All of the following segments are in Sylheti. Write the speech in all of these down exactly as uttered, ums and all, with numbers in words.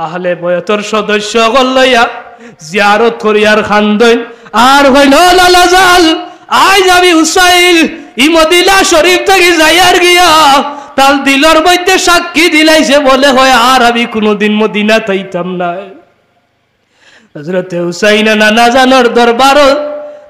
আহলে বয়তর সদস্য অকল লইয়া জিয়ারত করিয়ার কান্দইন। আর কইন, "ও লালা জান, আইজ আমি হুসাইন ই মদিনা শরীফ থাকি যাইয়ার গিয়া।" তার দিলর মধ্যে সাক্ষী দিলাইছে, বলে, "হয় আর আমি কুনুদিন মদিনাত আইতাম নায়।" হযরতে হুসাইনে নানা জানর দরবারো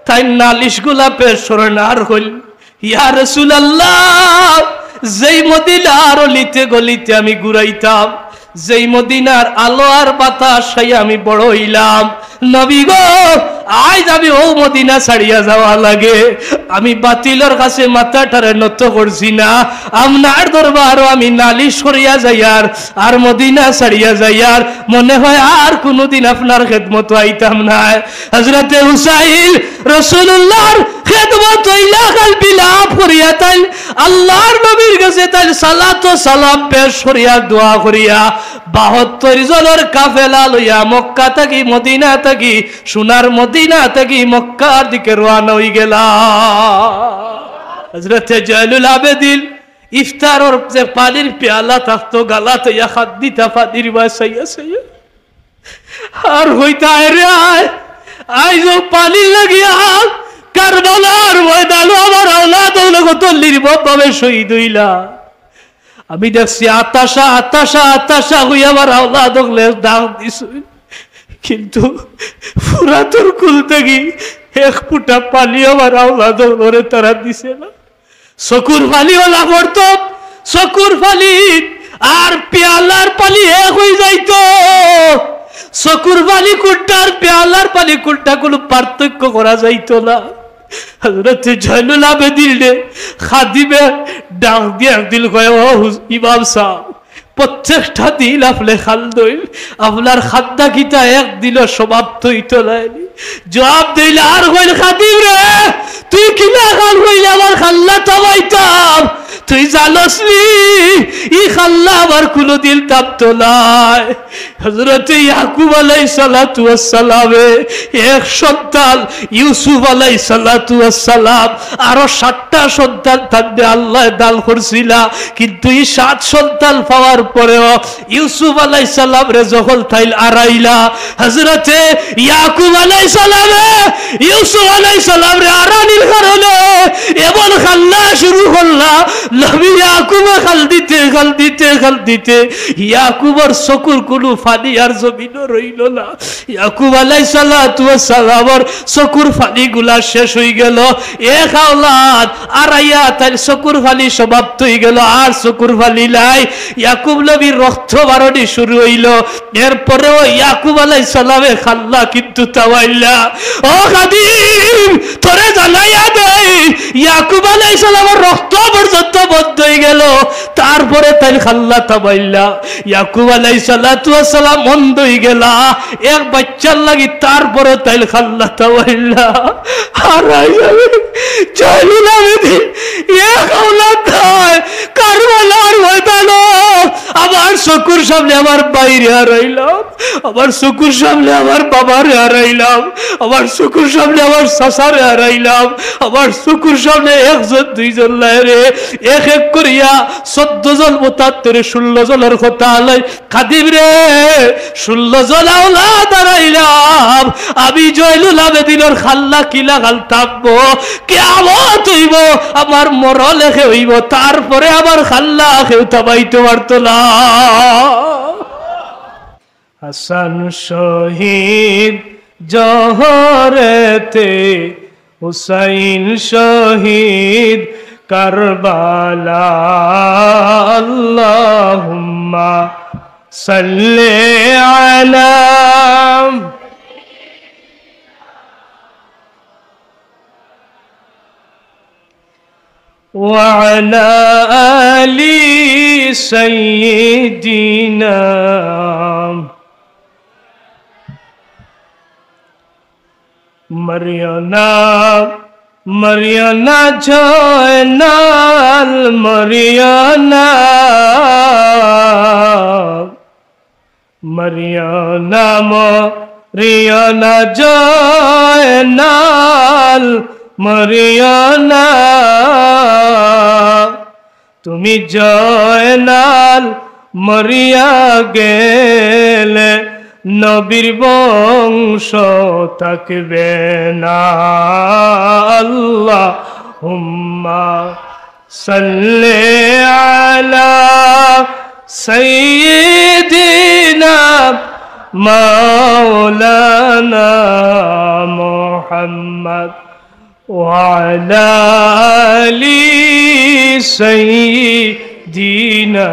তাইন নালিশগুলা পেশ করইন আর কইন, "ইয়া রাসূলুল্লাহ, যেই মদিনার অলিতে গলিতে আমি ঘুরাইতাম, যেই মদিনার আলো আর বাতাস খাইয়া আমি বড় অইলাম, নবী গো, আইজ আমি অউ মদিনা ছাড়িয়া যাওয়া লাগে। আমি বাতিলর কাছে মাথাটারে নত করছি না, আপনার দরবারো আমি নালিশ করিয়া যাইয়ার, আর মদিনা ছাড়িয়া যাইয়ার, মনে হয় আর কুনুদিন আপনার খেদমতো আইতাম নায়।" হযরতে হুসাইন রাসূলুল্লাহর খেদমত অইলা খাল বিলাপ করিয়া তাইন আল্লাহর নবীর কাছে তাইন সালাত ও সালাম পেশ করিয়া দোয়া করিয়া বাহাত্তর জনর কাফেলা লইয়া মক্কা থাকি, মদিনা থাকি, সোনার মদিনা থাকি মক্কার দিকে রওয়ানা অইগেলা। হযরতে জয়নুল আবেদিন ইফতারর যে পানির পেয়ালা থাকতো, গালাত ইয়া খাদ্দিতা পানির বায় চাইয়া চাইয়া। আর কইতা, "আয় রে আয়, আইজ অউ পানির লাগিয়া কারবালার ময়দানো আমার আওলাদ অকল কত নির্মমভাবে শহীদ অইলা। আমি দেখছি আতাশা, আতাশা, আতাশা কইয়া আমার আওলাদ অকলে ডাক দিছইন, কিন্তু ফুরাতর কুল থাকি এক ফুটা পানি আমার আওলাদ অকলরে তারা দিছে না।" চকুর পানি অলা পড়তো, চকুর পানি আর পেয়ালার পানি এক অই যাইতো। চকুর পানি কুনটা আর পেয়ালার পানি কুনটা কুনু পার্থক্য করা যাইতো না। হযরতে জয়নুল আবেদিনরে খাদিমে ডাক দিয়া একদিন কয়, "ও হুজ-, ইমাম সাব, প্রত্যেকটা দিন আপনে কান্দইন, আপনার কান্দা কিতা একদিনও সমাপ্ত অইতো নায় নি?" জবাব দিলা আর কইল, "খাদিম রে, তুই কিলা খান কইলে আমার কান্দা থামাইতাম? তুই জানোস নি, ই কান্দা আমার কুনুদিন থামতো নায়।" হযরতে ইয়াকুব আলাইহিস সালাতু ওয়াস সালামে এক সন্তান, ইউসুফ আলাইহিস সালাতু ওয়াস সালাম, আরো সাতটা সন্তান তানরে আল্লায় দান করছিলা, কিন্তু ই সাত সন্তান পাওয়ার পরেও ইউসুফ আলাইহিস সালামরে যখন তাইন আরাইলা, হযরতে ইয়াকুব আলাইহিস সালামে ইউসুফ আলাইহিস সালামরে আরানির কারণে এমন কান্দা শুরু করলা, নবী ইয়াকুবে কান্দিতে, কান্দিতে, কান্দিতে ইয়াকুবর চকুর কুনু পানি আর জমিনো রইল না। ইয়াকুব আলাইহিস সালাতু ওয়াস সালামর চকুর পানিগুলা শেষ অইগেল। এক আওলাদ আরাইয়া তাইন চকুর পানি সমাপ্ত অইগেল, আর চকুর পানি নাই। ইয়াকুব নবীর রক্ত বারনি শুরু অইল। এরপরেও ইয়াকুব আলাইহিস সালামে কান্দা কিন্তু থামাইলা। ও খাদিম, তোরে জানাইয়া দেই, ইয়াকুব আলাইহিস সালামর রক্ত পর্যন্ত বন্ধ অইগেল, তারপরে তাইন কান্দা থামাইলা। ইয়াকুব আলাইহিস সালাতু ওয়াস সালাম অন্ধ অইগেলা এক বাচ্চার লাগি, তারপরে তাইন কান্দা থামাইলা। আর আইজ আমি জয়নুল আবেদিন এক আওলাদ নাই, কারবালার ময়দানো আমার চকুর সামনে আমার ভাইরে হারাইলাম, আমার চকুর সামনে আমার বাবারে হারাইলাম, আমার চকুর সামনে আমার চাচারে হারাইলাম, আমার চকুর সামনে একজন দুইজন নায় রে, এক এক করিয়া চৌদ্দ জন মতান্তরে ষোল্ল জনর কথা আলাই খাদিম রে, ষোল্ল জন আওলাদ হারাইলাম। আমি জয়নুল আবেদিনর কান্দা কিলা কান্দতাম, কিয়ামত অইব, আমার মরণ একে অইব, তারপরে আমার কান্দা কেউ থামাইতো পারতো না। হাসান শহীদ জহরেতে, হুসাইন শহীদ কারবালা, আল্লাহুম্মা সাল্লি আলা ওয়া আলা আলি সাইয়্যিদিনা। মরিও না, মরিও না জয়নাল, মরিও না। মরিও না, মরিও না জয়নাল, মরিও না। তুমি জয়নাল মরিয়া গেলে নবীর বংশ থাকবে না। আল্লাহুম্মা সাল্লি আলা সাইয়্যিদিনা মাওলানা মুহাম্মদ ওয়া আলা আলি সাইয়্যিদিনা।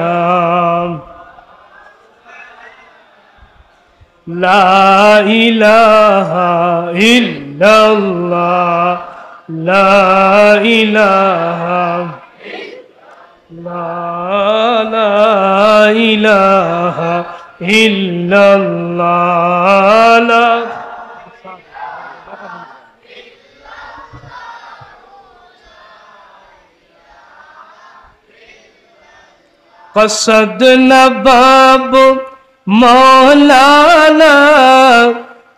লা ইলাহা ইল্লাল্লাহ, লা ইলাহা, লা, লা ইলাহা ইল্লাল্লাহ, লা। قصدنا باب مولانا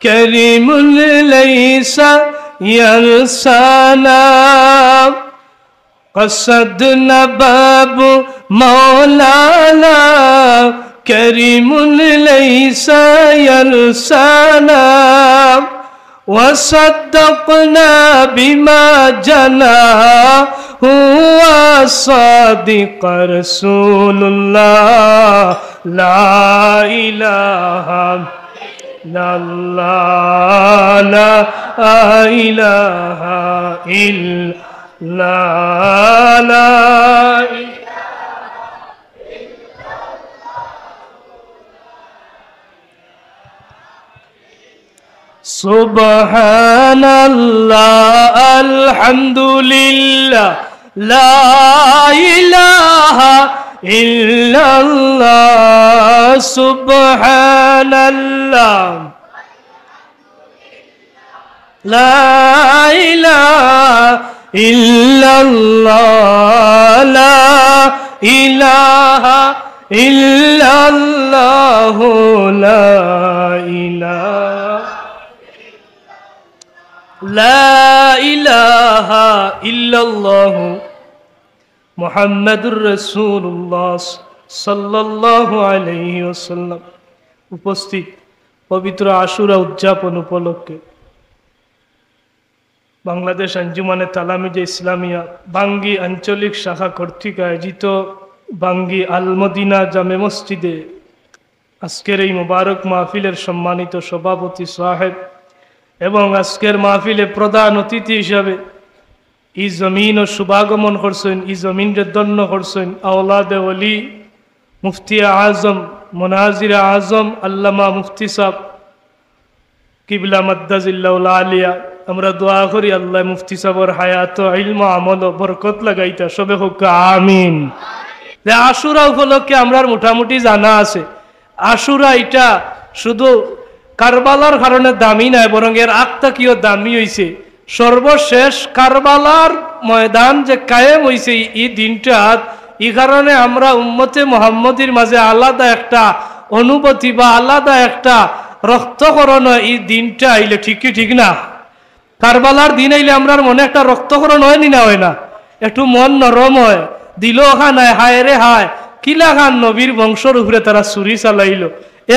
كريم ليس ينسانا. قصدنا باب مولانا كريم ليس ينسانا. وصدقنا بما جناه هو الصادق رسول الله. لا إله إلا الله، لا إله إلا الله، لا إله. سبحان الله، الحمد لله، لا إله إلا الله، سبحان الله. لا إله إلا الله، لا إله إلا الله، لا إله، لا إله إلا الله محمد رسول الله صلى الله عليه وسلم. উপস্থিত পবিত্র আশুরা উদযাপন উপলক্ষে বাংলাদেশ আঞ্জুমানে তালামিজে ইসলামিয়া বাঙ্গি আঞ্চলিক শাখা কর্তৃক আয়োজিত বাঙ্গি আল মদিনা জামে মসজিদে আজকের এই মোবারক মাহফিলের সম্মানিত সভাপতি সাহেব এবং আজকের মাহফিলে প্রধান অতিথি হিসাবে ই জমিনো শুভাগমন করছইন, ই জমিনরে ধন্য করছইন আওলাদে ওলি, মুফতি আজম, মুনাজির আজম আল্লামা মুফতি সাহেব কিবলা মাদ্দাজিল্লাহুল আলিয়া। আমরা দোয়া করি আল্লায় মুফতি সাহেবর হায়াত, ইলম, আমল বরকত লাগাইতা। সবে কউক্কা আমিন। যে আশুরা উপলক্ষে আমরার মোটামুটি জানা আছে, আশুরা ইটা শুধু কারবালার কারণে দামি নায়, বরং এর আগ থাকিও দামি অইছে। সর্বশেষ কারবালার ময়দান যে কায়েম অইছে ই দিনটাত, ই কারণে আমরা উম্মতে মুহাম্মদীর মাঝে আলাদা একটা অনুভূতি বা আলাদা একটা রক্তক্ষরণ অয় ই দিনটা আইলে, ঠিক কি ঠিক না? কারবালার দিন আইলে আমরার মনে একটা রক্তক্ষরণ অয় নি না অয় না? একটু মন নরম অয়, দিলো খানায়, হায় রে হায়, কিলাখান নবীর বংশর উপরে তারা ছুরি চালাইলো।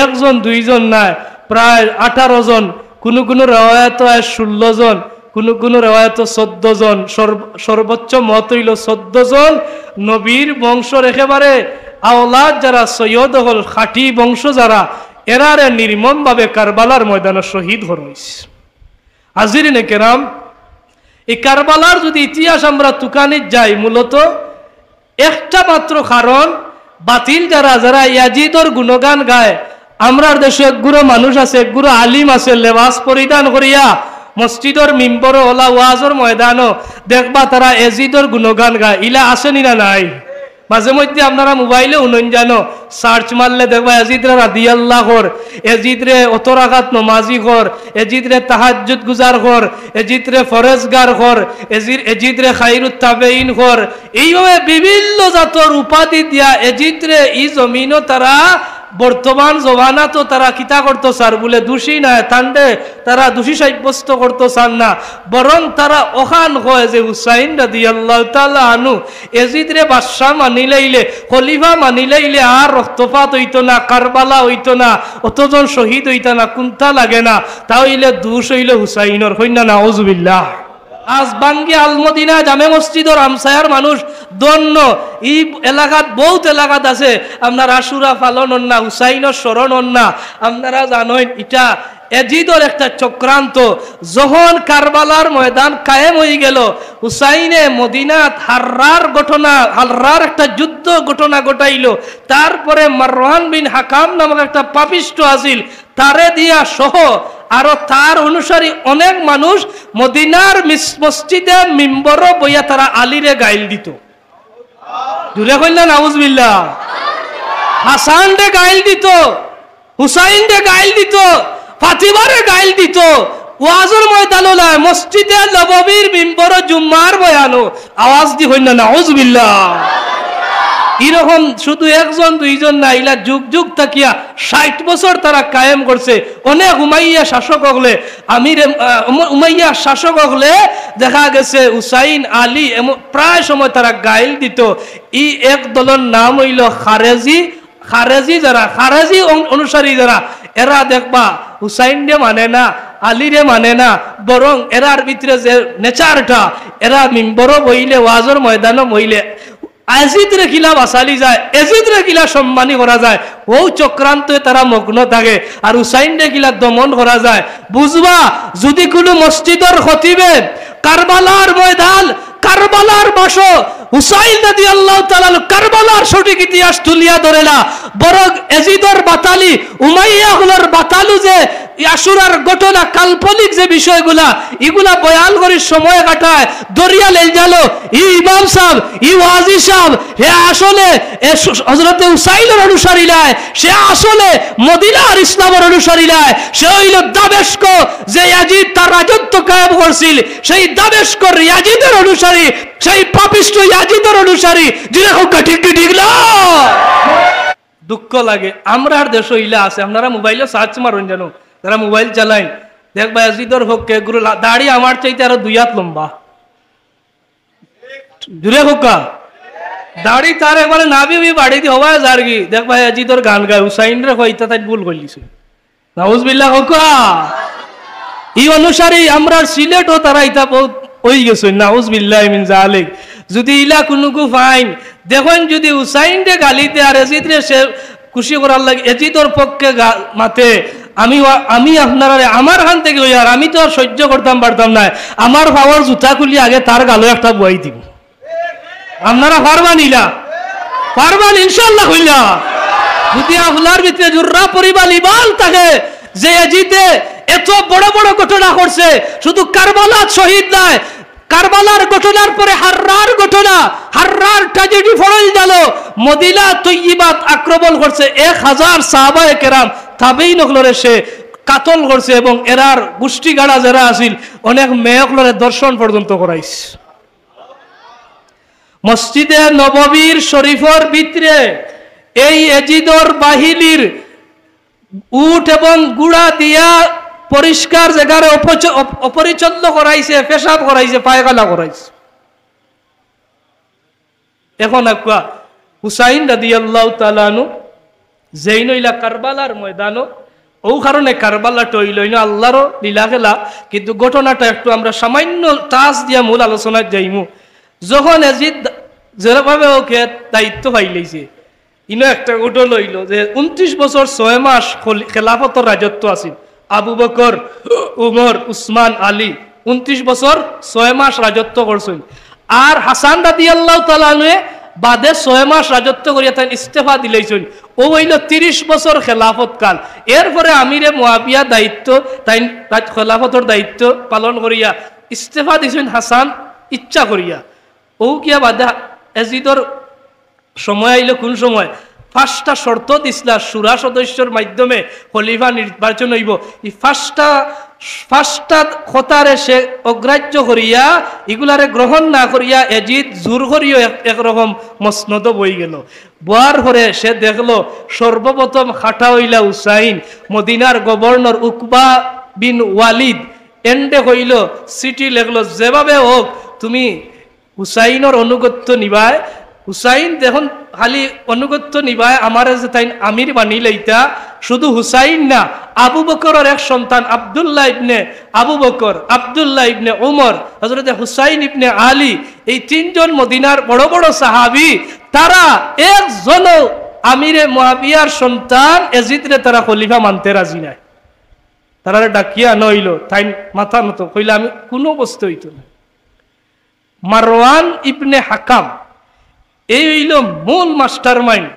একজন দুইজন নায়, প্রায় আঠারো জন, কুনু কুনু রেওয়ায়তো আয় ষোলো জন, কুনু কুনু রেওয়ায়তো চৌদ্দ জন, সর্ব-, সর্বোচ্চ মত অইলো চৌদ্দ জন নবীর বংশর একেবারে আওলাদ যারা, সৈয়দ অকল, খাঁটি বংশ যারা, এরারে নির্মমভাবে কারবালার ময়দানো শহীদ করা অইছে। হাজিরিনে কেরাম, এই কারবালার যদি ইতিহাস আমরা তুকানিত যাই, মূলত একটা মাত্র কারণ, বাতিল যারা, যারা ইয়াজিদর গুণগান গায়, আমরার দেশো একগুরু মানুষ আছে, একগুরু আলিম আছে, লেবাস পরিধান করিয়া মসজিদর মিম্বরো অলা ওয়াজর ময়দানো দেখবা তারা এজিদর গুণগান গায়। ইলা আছে নি না নাই? মাঝে মধ্যে আপনারা মোবাইলো হুনইন জানো, search মারলে দেখবা এজিদরে রাদিয়াল্লাহ কর, এজিদরে অত রাকাত নমাজি কর, এজিদরে তাহাজ্জুদ গুজার কর, এজিদরে ফরেজগার কর, এজির-, এজিদরে খাইরুত তাবেইন কর। এইভাবে বিভিন্ন জাতর উপাধি দিয়া এজিদরে ই জমিনো তারা বর্তমান জমানাত তারা কিতা করতো চার বুলে দোষী নায়, তানরে তারা দোষী সাব্যস্ত করতো চার না, বরং তারা অখান কয় যে হুসাইন রাদিয়াল্লাহু তাআলা আনহু এজিদরে বাদশা মানিলাইলে, খলিফা মানিলাইলে আর রক্তপাত অইতো না, কারবালা অইতো না, অতজন শহীদ অইতা না, কুন্তা লাগে না, তা অইলে দোষ অইলো হুসাইনর। কইন না নাউজুবিল্লাহ। আজ বাঙ্গি আল মদিনা জামে মসজিদর হামসায়ার মানুষ ধন্য। ই এলাকাত, বউত এলাকাত আছে, আপনার আশুরা পালন অর না, হুসাইনর স্মরণ অর না। আপনারা জানইন, ইটা এজিদর একটা চক্রান্ত। যখন কারবালার ময়দান কায়েম অইগেলো, হুসাইনে মদিনাত হাররার ঘটনা, হাররার একটা যুদ্ধ ঘটনা ঘটাইলো। তারপরে মারওয়ান বিন হাকাম নামক একটা পাপিষ্ট আছিল, তারে দিয়া সহ আরো তার অনুসারী অনেক মানুষ মদিনার মিস-, মসজিদে মিম্বরো বইয়া তারা আলীরে গাইল দিতো। জুরে কইন না নাউজুবিল্লাহ। হাসানরে গাইল দিতো, হুসাইনরে গাইল দিতো, ফাতিমারে গাইল দিতো। ওয়াজর ময়দানো নায়, মসজিদে নববীর মিম্বরো জুম্মার বয়ানো। আওয়াজ দি কইন না নাউজুবিল্লাহ। এরকম শুধু একজন দুইজন না, ইলা যুগ যুগ থাকিয়া ষাইট বছর তারা কায়েম করছে। অনেক উমাইয়া শাসক অকলে, আমিরে, আহ, উম-, উমাইয়া শাসক অকলে দেখা গেছে হুসাইন, আলী এমন প্রায় সময় তারা গাইল দিতো। ই এক দলর নাম অইলো খারেজি। খারেজি যারা, খারেজি অনু-, অনুসারী যারা, এরা দেখবা হুসাইনরে মানে না, আলীরে মানে না, বরং এরার ভিতরে যে নেচারটা, এরা মিম্বরো বইলে, ওয়াজর ময়দানো বইলে, এজিদরে কিলা বাচালি যায়, এজিদরে কিলা সম্মানী করা যায়, অউ চক্রান্তে তারা মগ্ন থাকে। আর হুসাইনরে কিলা দমন করা যায়, বুঝবা। যদি কুনু মসজিদর খতিবে কারবালার ময়দান, কারবালার বাসো হুসাইন রাদিয়াল্লাহু তাআলা আনহু কারবালার সঠিক ইতিহাস তুলিয়া ধরে না, বরং এজিদর বাতালি, উমাইয়া অকলর বাতালু যে আশুরার ঘটনা, কাল্পনিক যে বিষয়গুলা, ইগুলা বয়ান করি সময় কাটায়, দরিয়া লেল জালো, ই ইমাম সাহেব, ই ওয়াজি সাহেব, হে আসলে এ স-, হযরতে হুসাইনর অনুসারী নায়, সে আসলে মদিনার ইসলামর অনুসারী নায়, সে অইলো দামেস্ক, যে ইয়াজিদ তার রাজত্ব কায়েম করছিল, সেই দামেস্কর ইয়াজিদর অনুসারী, সেই পাপিষ্ট ইয়াজিদর অনুসারী। জুরে কউক্কা, ঠিক কি ঠিক না? দুঃখ লাগে, আমরার দেশো ইলা আছে। আপনারা মোবাইলো search মারইন জানো, যারা মোবাইল চালাইন, দেখবা ইয়াজিদর পক্ষে গুরু লা-, দাড়ি আমার চাইতে আরো দুই হাত লম্বা। জুরে কউক্কা। দাড়ি তার একবারে নাভি উভি বাড়ি দি হবায় যারগি। দেখবা ইয়াজিদর গান গায়, হুসাইনরে কইতা তাই ভুল কইলিছে। নাউজুবিল্লাহ কউক্কা। ই অনুসারী আমরার সিলেটও তারা ইতা বউত অইগেছে। নাউজুবিল্লাহ মিন জালিক। যদি ইলা কুনুগু ফাইন, দেখইন যদি হুসাইনরে গালি দে আর এজিদরে সে খুশি করার লাগি এজিদর পক্ষে গা-, মাতে, আমি ওয়া-, আমি আপনারারে আমার খান থাকি কইয়ার, আমি তো আর সহ্য করতাম পারতাম নায়। আমার পাওর জুতা খুলি আগে তার গালো একটা বওয়াই দিমু। আপনারা পারবা নি ইলা? পারবা নি ইনশাআল্লাহ কইলা? যদি আপনার ভিতরে জুররা পরিমাণ ইমান থাকে যে এজিদে এত বড় বড় ঘটনা করছে, শুধু কারবালাত শহীদ নায়, কারবালার ঘটনার পরে হাররার ঘটনা, হাররার ট্র্যাজেডি ফড়ইল জালো, মদিনা তৈয়িবাত আক্রমণ করছে, এক হাজার সাহাবায়ে কেরাম, তাবেইন অকলরে সে কাতল করছে এবং এরার গুষ্টি গাড়া যেরা আছিল, অনেক মেয়ে অকলরে ধর্ষণ পর্যন্ত করাইছে। মসজিদে নববীর শরীফর ভিতরে এই এজিদর বাহিনীর উট এবং ঘুড়া দিয়া পরিষ্কার জাগারে অপচ-, অপ-, অপরিচ্ছন্ন করাইছে, পেশাব করাইছে, পায়খানা করাইছে। এখন আকুয়া হুসাইন রাদিয়াল্লাহু তাআলা আনহু যেইন অইলা কারবালার ময়দানো, অউ কারণে কারবালাটা অইল ইনো আল্লাহরও লীলা খেলা, কিন্তু ঘটনাটা একটু আমরা সামান্য touch দিয়া মূল আলোচনাত যাইমু। যখন এজিদ যেভাবে ওকে দায়িত্ব পাইলাইছে, ইনো একটা ঘটনা অইল যে ঊনত্রিশ বছর ছয় মাস খলি-, খেলাফতর রাজত্ব আছিল। আবু বকর, উমর, উসমান, আলী ঊনত্রিশ বছর ছয় মাস রাজত্ব করছইন। আর হাসান রাদিয়াল্লাহু তাআলা আনহুয়ে বাদে ছয় মাস রাজত্ব করিয়া তাইন ইস্তেফা দিলাইছইন। অউ অইল ত্রিশ বছর খেলাফত কাল। এরপরে আমিরে মুয়াবিয়া দায়িত্ব, তাইন রাজ-, খেলাফতর দায়িত্ব পালন করিয়া ইস্তেফা দিছইন হাসান ইচ্ছা করিয়া। অউ গিয়া বাদে এজিদর সময় আইল কুন সময়? পাঁচটা শর্ত দিছলা, শুরা সদস্যর মাধ্যমে খলিফা নির্বাচন অইবো। ই পাঁচটা, পাঁচটা কথারে সে অগ্রাহ্য করিয়া, ইগুলারে গ্রহণ না করিয়া, এজিদ জোর করিও এক, একরকম মসনদো বই গেল। বওয়ার পরে সে দেখলো, সর্বপ্রথম খাটা অইলা হুসাইন, মদিনার গভর্নর উকবা বিন ওয়ালিদ, এন্ডে কইল, চিঠি লেখলো, "যেভাবে হোক তুমি হুসাইনর অনুগত্য নিবায়।" হুসাইন যখন খালি অনুগত্য নিবায়, আমারে যে তাইন আমির বানাইলাইতা, শুধু হুসাইন না, আবু বকরর এক সন্তান আব্দুল্লাহ ইবনে আবু বকর, আব্দুল্লাহ ইবনে উমর, হযরতে হুসাইন ইবনে আলী, এই তিনজন মদিনার বড় বড় সাহাবী, তারা একজনও আমিরে মুয়াবিয়ার সন্তান এজিদরে তারা খলিফা মানতে রাজি নায়। তারারে ডাকিয়া আনা অইলো, তাইন মাথা নত, কইলা, "আমি কুনু অবস্থা অইতো না।" মারওয়ান ইবনে হাকাম, এই অইলো মূল মাস্টারমাইন্ড।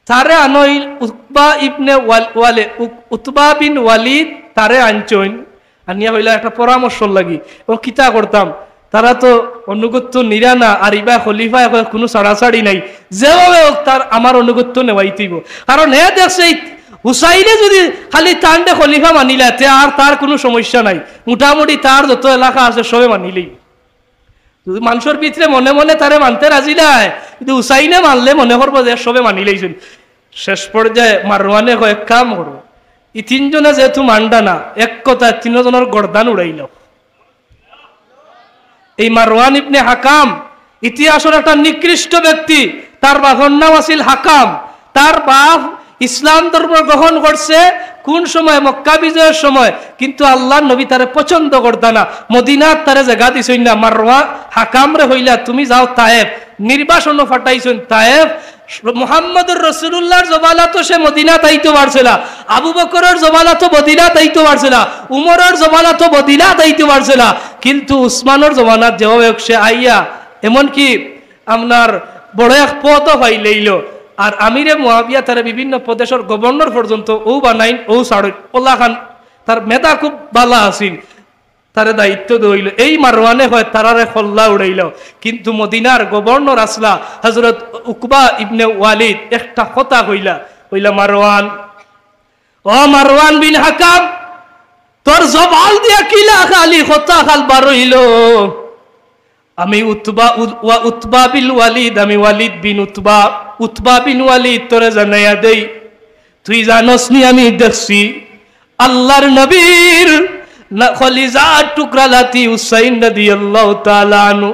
তারে আনা অইল উতবা ইবনে ওয়াল-, ওয়ালে-, উক-, উতবা বিন ওয়ালিদ, তারে আনছইন। আনিয়া কইলা, "একটা পরামর্শ লাগি, ও কিতা করতাম? তারা তো অনুগত্য নিরা না, আর ইবা খলিফা, এখন কুনু ছাড়াছাড়ি নাই। যেভাবে হোক তার আমার অনুগত্য নেওয়াইতে অইবো।" কারণ হে দেখছে, এই হুসাইনে যদি খালি তানরে খলিফা মানিলা, তে আর তার কুনু সমস্যা নাই। মোটামুটি তার যত এলাকা আছে, সবে মানিলেই। যদি মানষর ভিতরে মনে মনে তারে মানতে রাজি নায়, কিন্তু হুসাইনে মানলে মনে করবো যে সবে মানিলাইছইন। শেষ পর্যায়ে মারওয়ানে কয়, "এক কাম করো, ই তিনজনে যেহেতু মানরা না, এক কথা তিনজনর গর্দান উড়াইলাও।" এই মারওয়ান ইবনে হাকাম ইতিহাসর একটা নিকৃষ্ট ব্যক্তি। তার বাপর নাম আছিল হাকাম। তার বাপ ইসলাম ধর্ম গ্রহণ করছে কোন সময়? মক্কা বিজয়ের সময়। কিন্তু আল্লাহর নবী তারে পছন্দ করতা না, মদিনাত তারে জাগা দিছইন না। মারওয়ান হাকামরে কইলা, "তুমি যাও তায়েফ।" নির্বাসনো পাঠাইছইন তায়েফ। মুহাম্মদুর রাসূলুল্লাহর জমানাতো সে মদিনাত আইতো পারছে না, আবু বকরর জমানাতো মদিনাত আইতো পারছে না, উমরর জমানাতো মদিনাত আইতো পারছে না, কিন্তু উসমানর জমানাত যেভাবে হোক সে আইয়া, এমনকি আপনার বড় এক পদও পাইলাইলো। আর আমিরে মুয়াবিয়া তারে বিভিন্ন প্রদেশর গভর্নর পর্যন্ত ও বানাইন, ও ছাড়ইন, ওলা খান তার মেধা খুব বালা আছিল। তারে দায়িত্ব দেওয়া অইলো। এই মারওয়ানে কয় তারারে কল্লা উড়াইলাও। কিন্তু মদিনার গভর্নর আছলা হযরত উকবা ইবনে ওয়ালিদ একটা কথা কইলা, কইলা, "মারওয়ান, ও মারওয়ান বিন হাকাম, তোর জবান দিয়া কিলা খালি কথা খাল বার অইলো? আমি উতবা, উত-, ওয়া উতবা বিন ওয়ালিদ, আমি ওয়ালিদ বিন উতবা, উতবা বিন ওয়ালিদ, তোরে জানাইয়া দেই, তুই জানোস নি আমি দেখছি আল্লাহর নবীর না-, কলিজার টুকরা লাতি হুসাইন রাদিয়াল্লাহু তাআলা আনহু,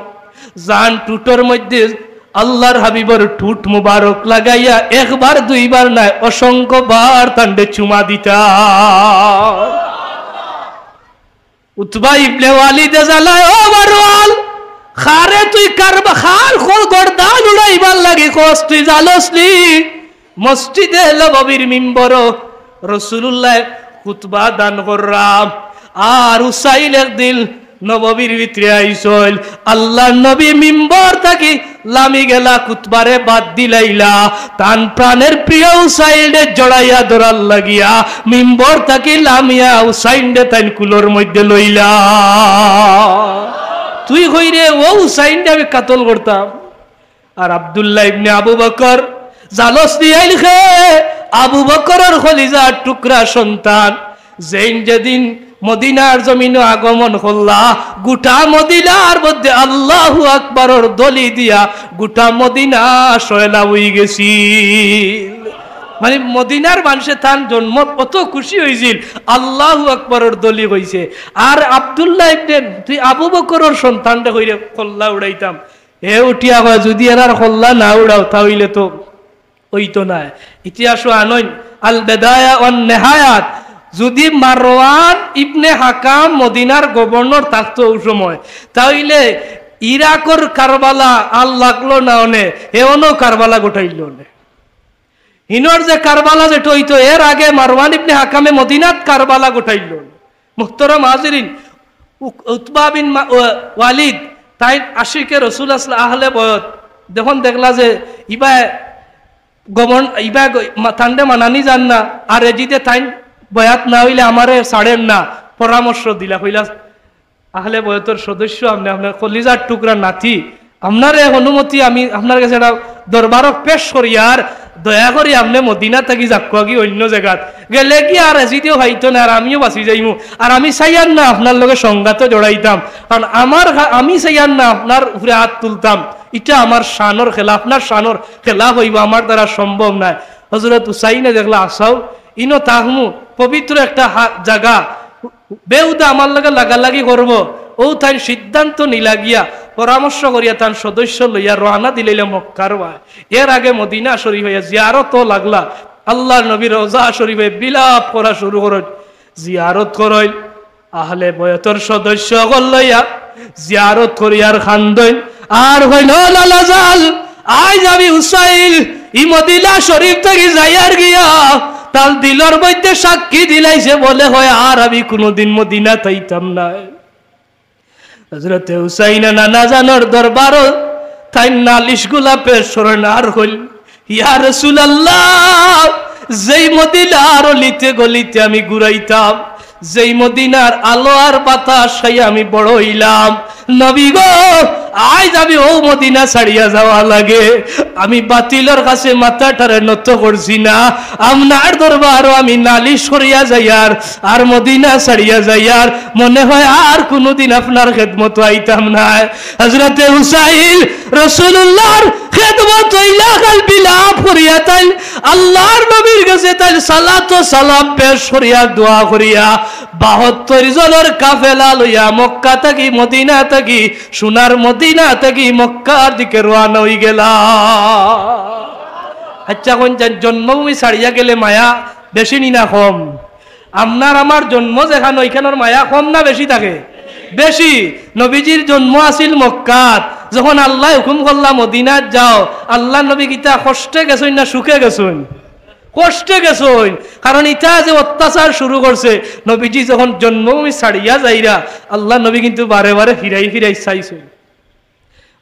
জান টুটর মধ্যে আল্লাহর হাবিবর টুট মুবারক লাগাইয়া একবার দুইবার নায়, অসংখ্য বার তানরে চুমা দিতা।" উতবা ইবনে ওয়ালিদে জানায়, "ও মারওয়ান, খারে তুই কারবা-, খার খোল গর্দান উড়াইবার লাগি কস, তুই জানোস নি? মসজিদে নববীর মিম্বরো রাসূলুল্লাহ খুতবা দান কররা, আর হুসাইন একদিন নববীর ভিতরে আইছইল, আল্লাহর নবী মিম্বর থাকি লামি গেলা, খুতবারে বাদ দিলাইলা, তান প্রাণের প্রিয় হুসাইনরে জড়াইয়া ধরার লাগিয়া মিম্বর থাকি লামিয়া হুসাইনরে তাইন কুলর মধ্যে লইলা।" তুই কইরে, "ও হুসাইনরে আমি কাতল করতাম।" আর আব্দুল্লাহ ইবনে আবু বকর, জানোস নি আইল খে, আবু বকরর কলিজার টুকরা সন্তান, যেইন যেদিন মদিনার জমিনো আগমন করলা, গোটা মদিনার মধ্যে আল্লাহু আকবারর দলি দিয়া গোটা মদিনা সয়লা অই গেছিল। মানে, মদিনার মানষে তান জন্মত অত খুশি অইছিল, আল্লাহু আকবারর দলি অইছে। আর আব্দুল্লাহ ইবনে, তুই আবু বকরর সন্তানরে কইরে কল্লা উড়াইতাম, হে উঠিয়া কয়, "যদি এরার কল্লা না উড়াও, তা অইলে তো অইতো নায়।" ইতিহাসো আনইন, আল বেদায়া ওয়ান নেহায়াত, যদি মারওয়ান ইবনে হাকাম মদিনার গভর্নর থাকতো অউ সময়, তা অইলে ইরাকর কারবালা আর লাগলো না অনে, হে অনো কারবালা ঘটাইলো অনে। হিনর যে কারবালা যেটা অইতো, এর আগে মারওয়ান ইবনে হাকামে মদিনাত কারবালা ঘটাইলো অনে। মুহতারাম হাজিরিন, উক-, উতবা বিন মা-, ওয়া-, ওয়ালিদ, তাইন আশিকে রসুল আছলা, আহলে বয়ত। যখন দেখলা যে ইবায় গমন, ইবায় গ-, মা-, তানরে মানানি যার না, আর এজিদে তাইন বয়াত না অইলে আমারে ছাড়ের না, পরামর্শ দিলা, কইলা, "আহলে বয়তর সদস্য আপনে, আপনার কলিজার টুকরা নাতি, আপনারে এক অনুমতি, আমি আপনার গেছে একটা দরবারো পেশ করিয়ার, দয়া করি আপনে মদিনা থাকি যাউক্কা গি অইন্য জাগাত। গেলে গি আর এজিদেও পাইতো না, আর আমিও বাঁচি যাইমু। আর আমি চাইয়ার না আপনার লগে সংঘাতো জড়াইতাম, কারণ আমার খা-, আমি চাইয়ার না আপনার উপরে আত তুলতাম। ইটা আমার শানর খেলাফ, আপনার শানর খেলাফ অইবো, আমার দ্বারা সম্ভব নায়। হজরত হুসাইনে দেখলা, আসাও, ইনো থাকমু, পবিত্র একটা হা-, জাগা, বেহুদা আমার লগে লাগালাগি করবো। অউ তাইন সিদ্ধান্ত নিলা গিয়া, পরামর্শ করিয়া তান সদস্য লইয়া রওয়ানা দিলাইলা মক্কার বায়। এর আগে মদিনা শরীফে জিয়ারতও লাগলা। আল্লার নবীর রওজা শরীফে বিলাপ করা শুরু করইন, জিয়ারত করইন। আহলে বয়তর সদস্য অকল লইয়া জিয়ারত করিয়ার কান্দইন। আর কইন, "ও লালা জান, আইজ আমি হুসাইন ই মদিনা শরীফ থাকি যাইয়ার গিয়া, তার দিলর মধ্যে সাক্ষী দিলাইছে, মনে হয় আর আমি কুনুদিন মদিনাত আইতাম নায়।" হজরতে হুসাইনে নানা জানর দরবারো তাইন নালিশগুলা পেশ করইন আর কইন, "ইয়া রাসূলুল্লাহ, যেই মদিনার অলিতে গলিতে আমি ঘুরাইতাম, যেই মদিনার আলো আর বাতাস খাইয়া আমি বড় অইলাম, নবী গো, আইজ আমি অউ মদিনা ছাড়িয়া যাওয়া লাগে। আমি বাতিলর কাছে মাথাটারে নত করছি না, আপনার দরবারো আমি নালিশ করিয়া যাইয়ার, আর মদিনা ছাড়িয়া যাইয়ার, মনে হয় আর কুনুদিন আপনার খেদমতো আইতাম নায়।" হজরতে হুসাইন রাসূলুল্লাহর খেদমতো ইলাখান বিলাপ করিয়া তাইন আল্লার নবীর গেছে তাইন সালাত ও সালাম পেশ করিয়া দোয়া করিয়া বাহাত্তর জনর কাফেলা লইয়া মক্কা থাকি, মদিনা থাকি, সোনার মদিনা থাকি মক্কার দিকে রওয়ানা অইগেলা। আচ্ছা, কইন চাইন, জন্মভূমি ছাড়িয়া গেলে মায়া বেশি নি না কম? আপনার আমার জন্ম যেখান, অইখানর মায়া কম না বেশি থাকে? বেশি। নবীজির জন্ম আছিল মক্কাত। যখন আল্লায় হুকুম করলা মদিনাত যাও, আল্লার নবী কিতা কষ্টে গেছইন না সুখে গেছইন? কষ্টে গেছইন। কারণ ইতা যে অত্যাচার শুরু করছে, নবীজি যখন জন্মভূমি ছাড়িয়া যাইরা, আল্লার নবী কিন্তু বারে বারে ফিরাই ফিরাই চাইছইন।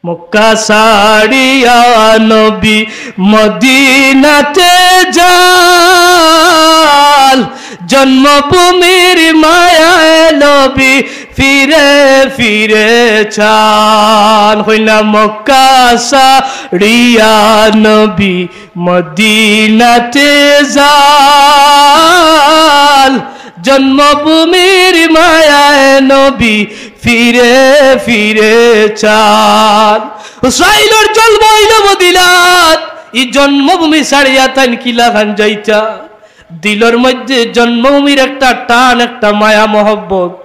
মক্কা ছাড়িয়া নবী মদিনাতে যান, জন্মভূমির মায়ায় নবী ফিরে ফিরে চান। কইন না, মক্কা ছাড়িয়া নবী মদিনাতে যান, জন্মভূমির মায়ায় নবী ফিরে ফিরে চান। হুসাইনর জন্ম অইলো মদিনাত, ই জন্মভূমি ছাড়িয়া তাইন কিলাখান যাইতা? দিলর মধ্যে জন্মভূমির একটা টান, একটা মায়া মহব্বত।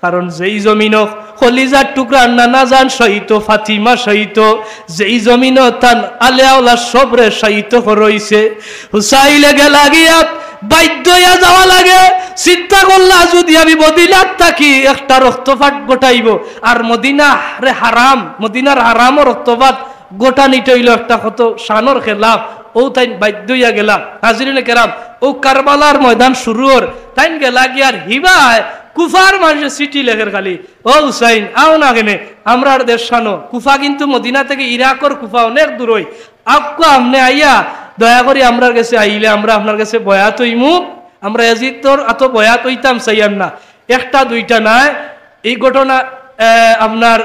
কারণ যেই জমিনো কলিজার টুকরা নানা জান শহীদ, ফাতিমা শহীদ, যেই জমিনো তান আলে আওলাদ সবরে শহীদ করা অইছে, হুসাইনে গেলা গিয়া বাধ্য অইয়া যাওয়া লাগে। চিন্তা করলা, যদি আমি মদিনাত থাকি একটা রক্তপাত ঘটাইবো, আর মদিনারে হারাম, মদিনার হারামও রক্তপাত ঘটানিটা অইলো একটা কত শানর খেলাফ। অউ তাইন বাধ্য অইয়া গেলা। হাজিরিনে কেরাম, অউ কারবালার ময়দান শুরু অর, তাইন গেলা গিয়ার হিবায় কুফার মানষে চিঠি লেখের খালি, "ও হুসাইন, আও না কেনে, আমরার দেশ শানো।" কুফা কিন্তু মদিনা থাকি ইরাকর কুফা অনেক দূরই। আউক্কা আপনে আইয়া দয়া করি আমরার গেছে আইলে আমরা আপনার গেছে বয়াত অইমু, আমরা এজিদর আতো বয়াত অইতাম চাইয়ার না। একটা দুইটা নায়, এই ঘটনা, আহ, আপনার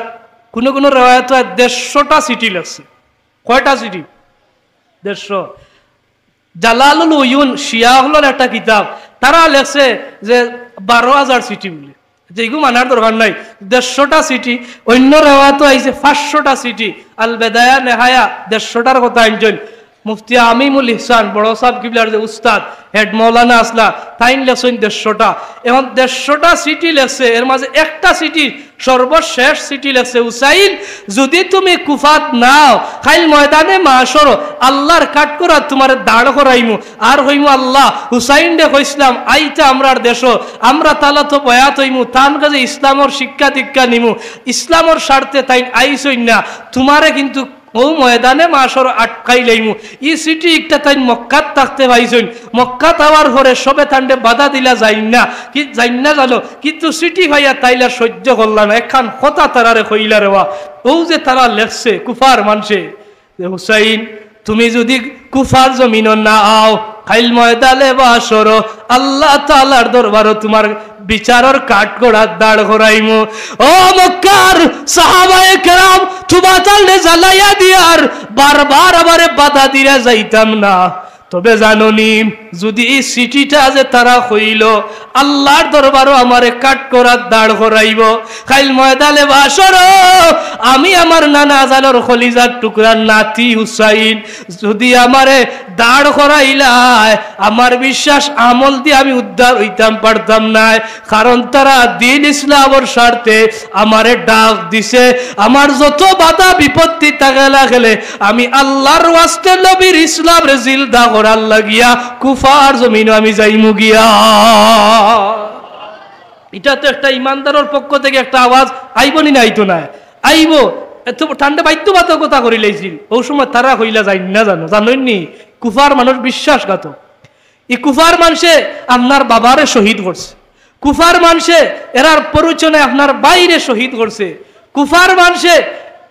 কুনু কুনু রেওয়ায়ত দেড়শোটা চিঠি লেখছে। কয়টা চিঠি? দেড়শো। জালালুল উয়ুন শিয়া অকলর একটা কিতাব, তারা লেখছে যে বারো হাজার চিঠি বুলে। যে ইগু মানার দরকার নাই, দেড়শোটা চিঠি। অইন্য রেওয়ায়তো আইছে পাঁচশোটা চিঠি। আল বেদায়া নেহায়া দেড়শোটার কথা আনছইন। মুফতি আমিমুল ইহসান বড় সাব কিবলার যে উস্তাদ, হেড মৌলানা আছলা, তাইন লেখছইন দেড়শোটা। এখন দেড়শোটা চিঠি লেখছে, এর মাঝে একটা চিঠি, সর্বশেষ চিঠি লেখছে, "হুসাইন, যদি তুমি কুফাত নাও, কাইল ময়দানে মাশরো আল্লার কাঠগড়াত তুমারে দাঁড় করাইমু, আর কইমু, 'আল্লা, হুসাইনরে কইছলাম আইতা আমরার দেশো, আমরা তান আতো বয়াত অইমু, তান গেছে ইসলামর শিক্ষা দীক্ষা নিমু, ইসলামর স্বার্থে তাইন আইছইন না, তুমারে কিন্তু অউ ময়দানে মাশরো আটকাইলাইমু।'" ই চিঠি একটা তাইন মক্কাত থাকতে পাইছইন। মক্কাত আওয়ার পরে সবে তানরে বাধা দিলা, "যাইন না, কি যাইন না জানো, কিন্তু চিঠি পাইয়া তাইলে আর সহ্য করলা না, একখান কথা তারারে কইলা রেবা।" অউ যে তারা লেখছে কুফার মানষে যে, "হুসাইন, তুমি যদি কুফার জমিনো না আও, কাইল ময়দানে মাশরো আল্লাহ তাআলার দরবারো তুমার বিচারর কাঠগড়াত দাঁড় করাইমু। ও মক্কার সাহাবায়ে কেরাম, তুমাতালরে জ্বালাইয়া দিয়ার বারবার আমারে বাধা দিরা যাইতাম না। তবে জানো নি, যুদি ই চিঠিটা যে তারা কইলো, আল্লার দরবারো আমারে কাঠগড়াত দাঁড় করাইবো, কাইল ময়দানে মাশরো আমি আমার নানা জানর কলিজার টুকরা নাতি হুসাইন, যুদি আমারে দাঁড় করাইলায়, আমার বিশ্বাস আমল দি আমি উদ্ধার অইতাম পারতাম নায়। কারণ তারা দ্বীন ইসলামর স্বার্থে আমারে ডাক দিছে। আমার যত বাধা বিপত্তি থাকে না কেনে, আমি আল্লার ওয়াস্তে নবীর ইসলামরে জিন্দা করার লাগিয়া কুফার জমিনো আমি যাইমু গিয়া। ইটা তো একটা ইমানদারর পক্ষ থাকি একটা আওয়াজ আইবো নি, না আইতো নায়? আইবো। এত ঠান্ডা বাধ্যবাধকতা করিলাইছিল। অউ সময় তারা কইলা, যাইন না জানো, জানইন নি? কুফার মানুষ বিশ্বাসঘাতক। ই কুফার মানষে আপনার বাবারে শহীদ করছে, কুফার মানষে এরার প্ররোচনায় আপনার ভাইরে শহীদ করছে, কুফার মানষে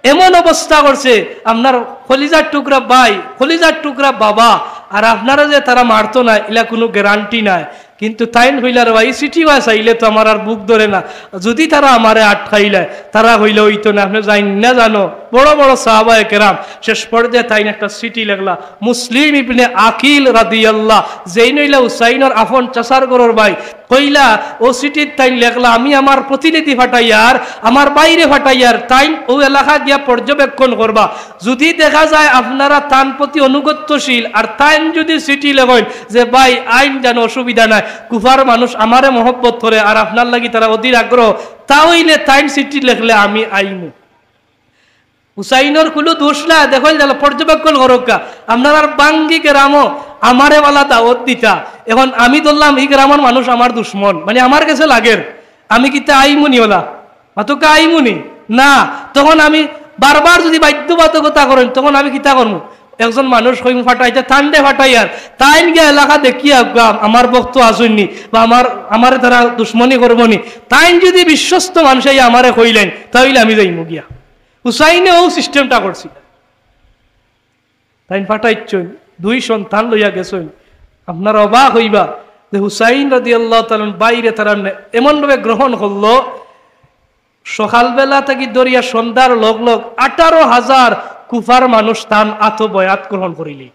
এমন অবস্থা করছে, আপনার কলিজার টুকরা ভাই, কলিজার টুকরা বাবা, আর আপনারে যে তারা মারতো না, ইলা কুনু গ্যারান্টি নাই। কিন্তু তাইন কইলা, "রে ভাই, ই চিঠি বা চাইলে তো আমার আর বুক ধরে না, যুদি তারা আমারে আটকাইলায়।" তারা কইলা, "অইতো না, আপনে যাইন না জানো।" বড় বড় সাহাবায়ে কেরাম। শেষ পর্যায়ে তাইন একটা চিঠি লেখলা, মুসলিম ইবনে আকিল রাদিয়াল্লাহ, যেইন অইলা হুসাইনর আফন চাচার ঘরর ভাই, কইলা, অউ চিঠিত তাইন লেখলা, "আমি আমার প্রতিনিধি ফাটাইয়ার, আমার ভাইরে ফাটাইয়ার, তাইন অউ এলাকা গিয়া পর্যবেক্ষণ করবা। যুদি দেখা যায় আপনারা তান প্রতি আনুগত্যশীল, আর তাইন যুদি চিঠি লেখইন যে, 'ভাই, আইন জানো, অসুবিধা নাই, কুফার মানুষ আমারে মহব্বত করে, আর আপনার লাগি তারা অধীর আগ্রহ,' তা অইলে তাইন চিঠি লেখলে আমি আইমু।" হুসাইনর কুনু দোষ না, দেখইন জানো, পর্যবেক্ষণ করউক্কা। আপনারার বাঙ্গি গ্রামো আমারে বালা দাওয়াত দিতা, এখন আমি ধরলাম ই গ্রামর মানুষ আমার দুশমন, মানে আমার গেছে লাগের, আমি কিতা আইমু নি ওলা? মাতউক্কা, আইমু নি? না। তখন আমি বারবার যুদি বাধ্যবাধকতা করইন, তখন আমি কিতা করমু? একজন মানুষ কইমু ফাটাইতা, তানরে ফাটাইয়ার, তাইন গিয়া এলাকা দেখিয়া আউক্কা, আমার ভক্ত আছইন নি, বা আমার, আমারে তারা দুশমনি করবো নি, তাইন যুদি বিশ্বস্ত মানষে আমারে কইলাইন, তা অইলে আমি যাইমু গিয়া। হুসাইনে অউ system টা করছিল। তাইন ফাটাইছইন, দুই সন্তান লইয়া গেছইন। আপনারা অবাক অইবা যে হুসাইন রাদিয়াল্লাহু তাআলা আনহুর ভাইরে তারা নে-, এমনভাবে গ্রহণ করলো, সকালবেলা থাকি ধরিয়া সন্ধ্যার লগ লগ আঠারো হাজার কুফার মানুষ তান আতো বয়াত গ্রহণ করিলি।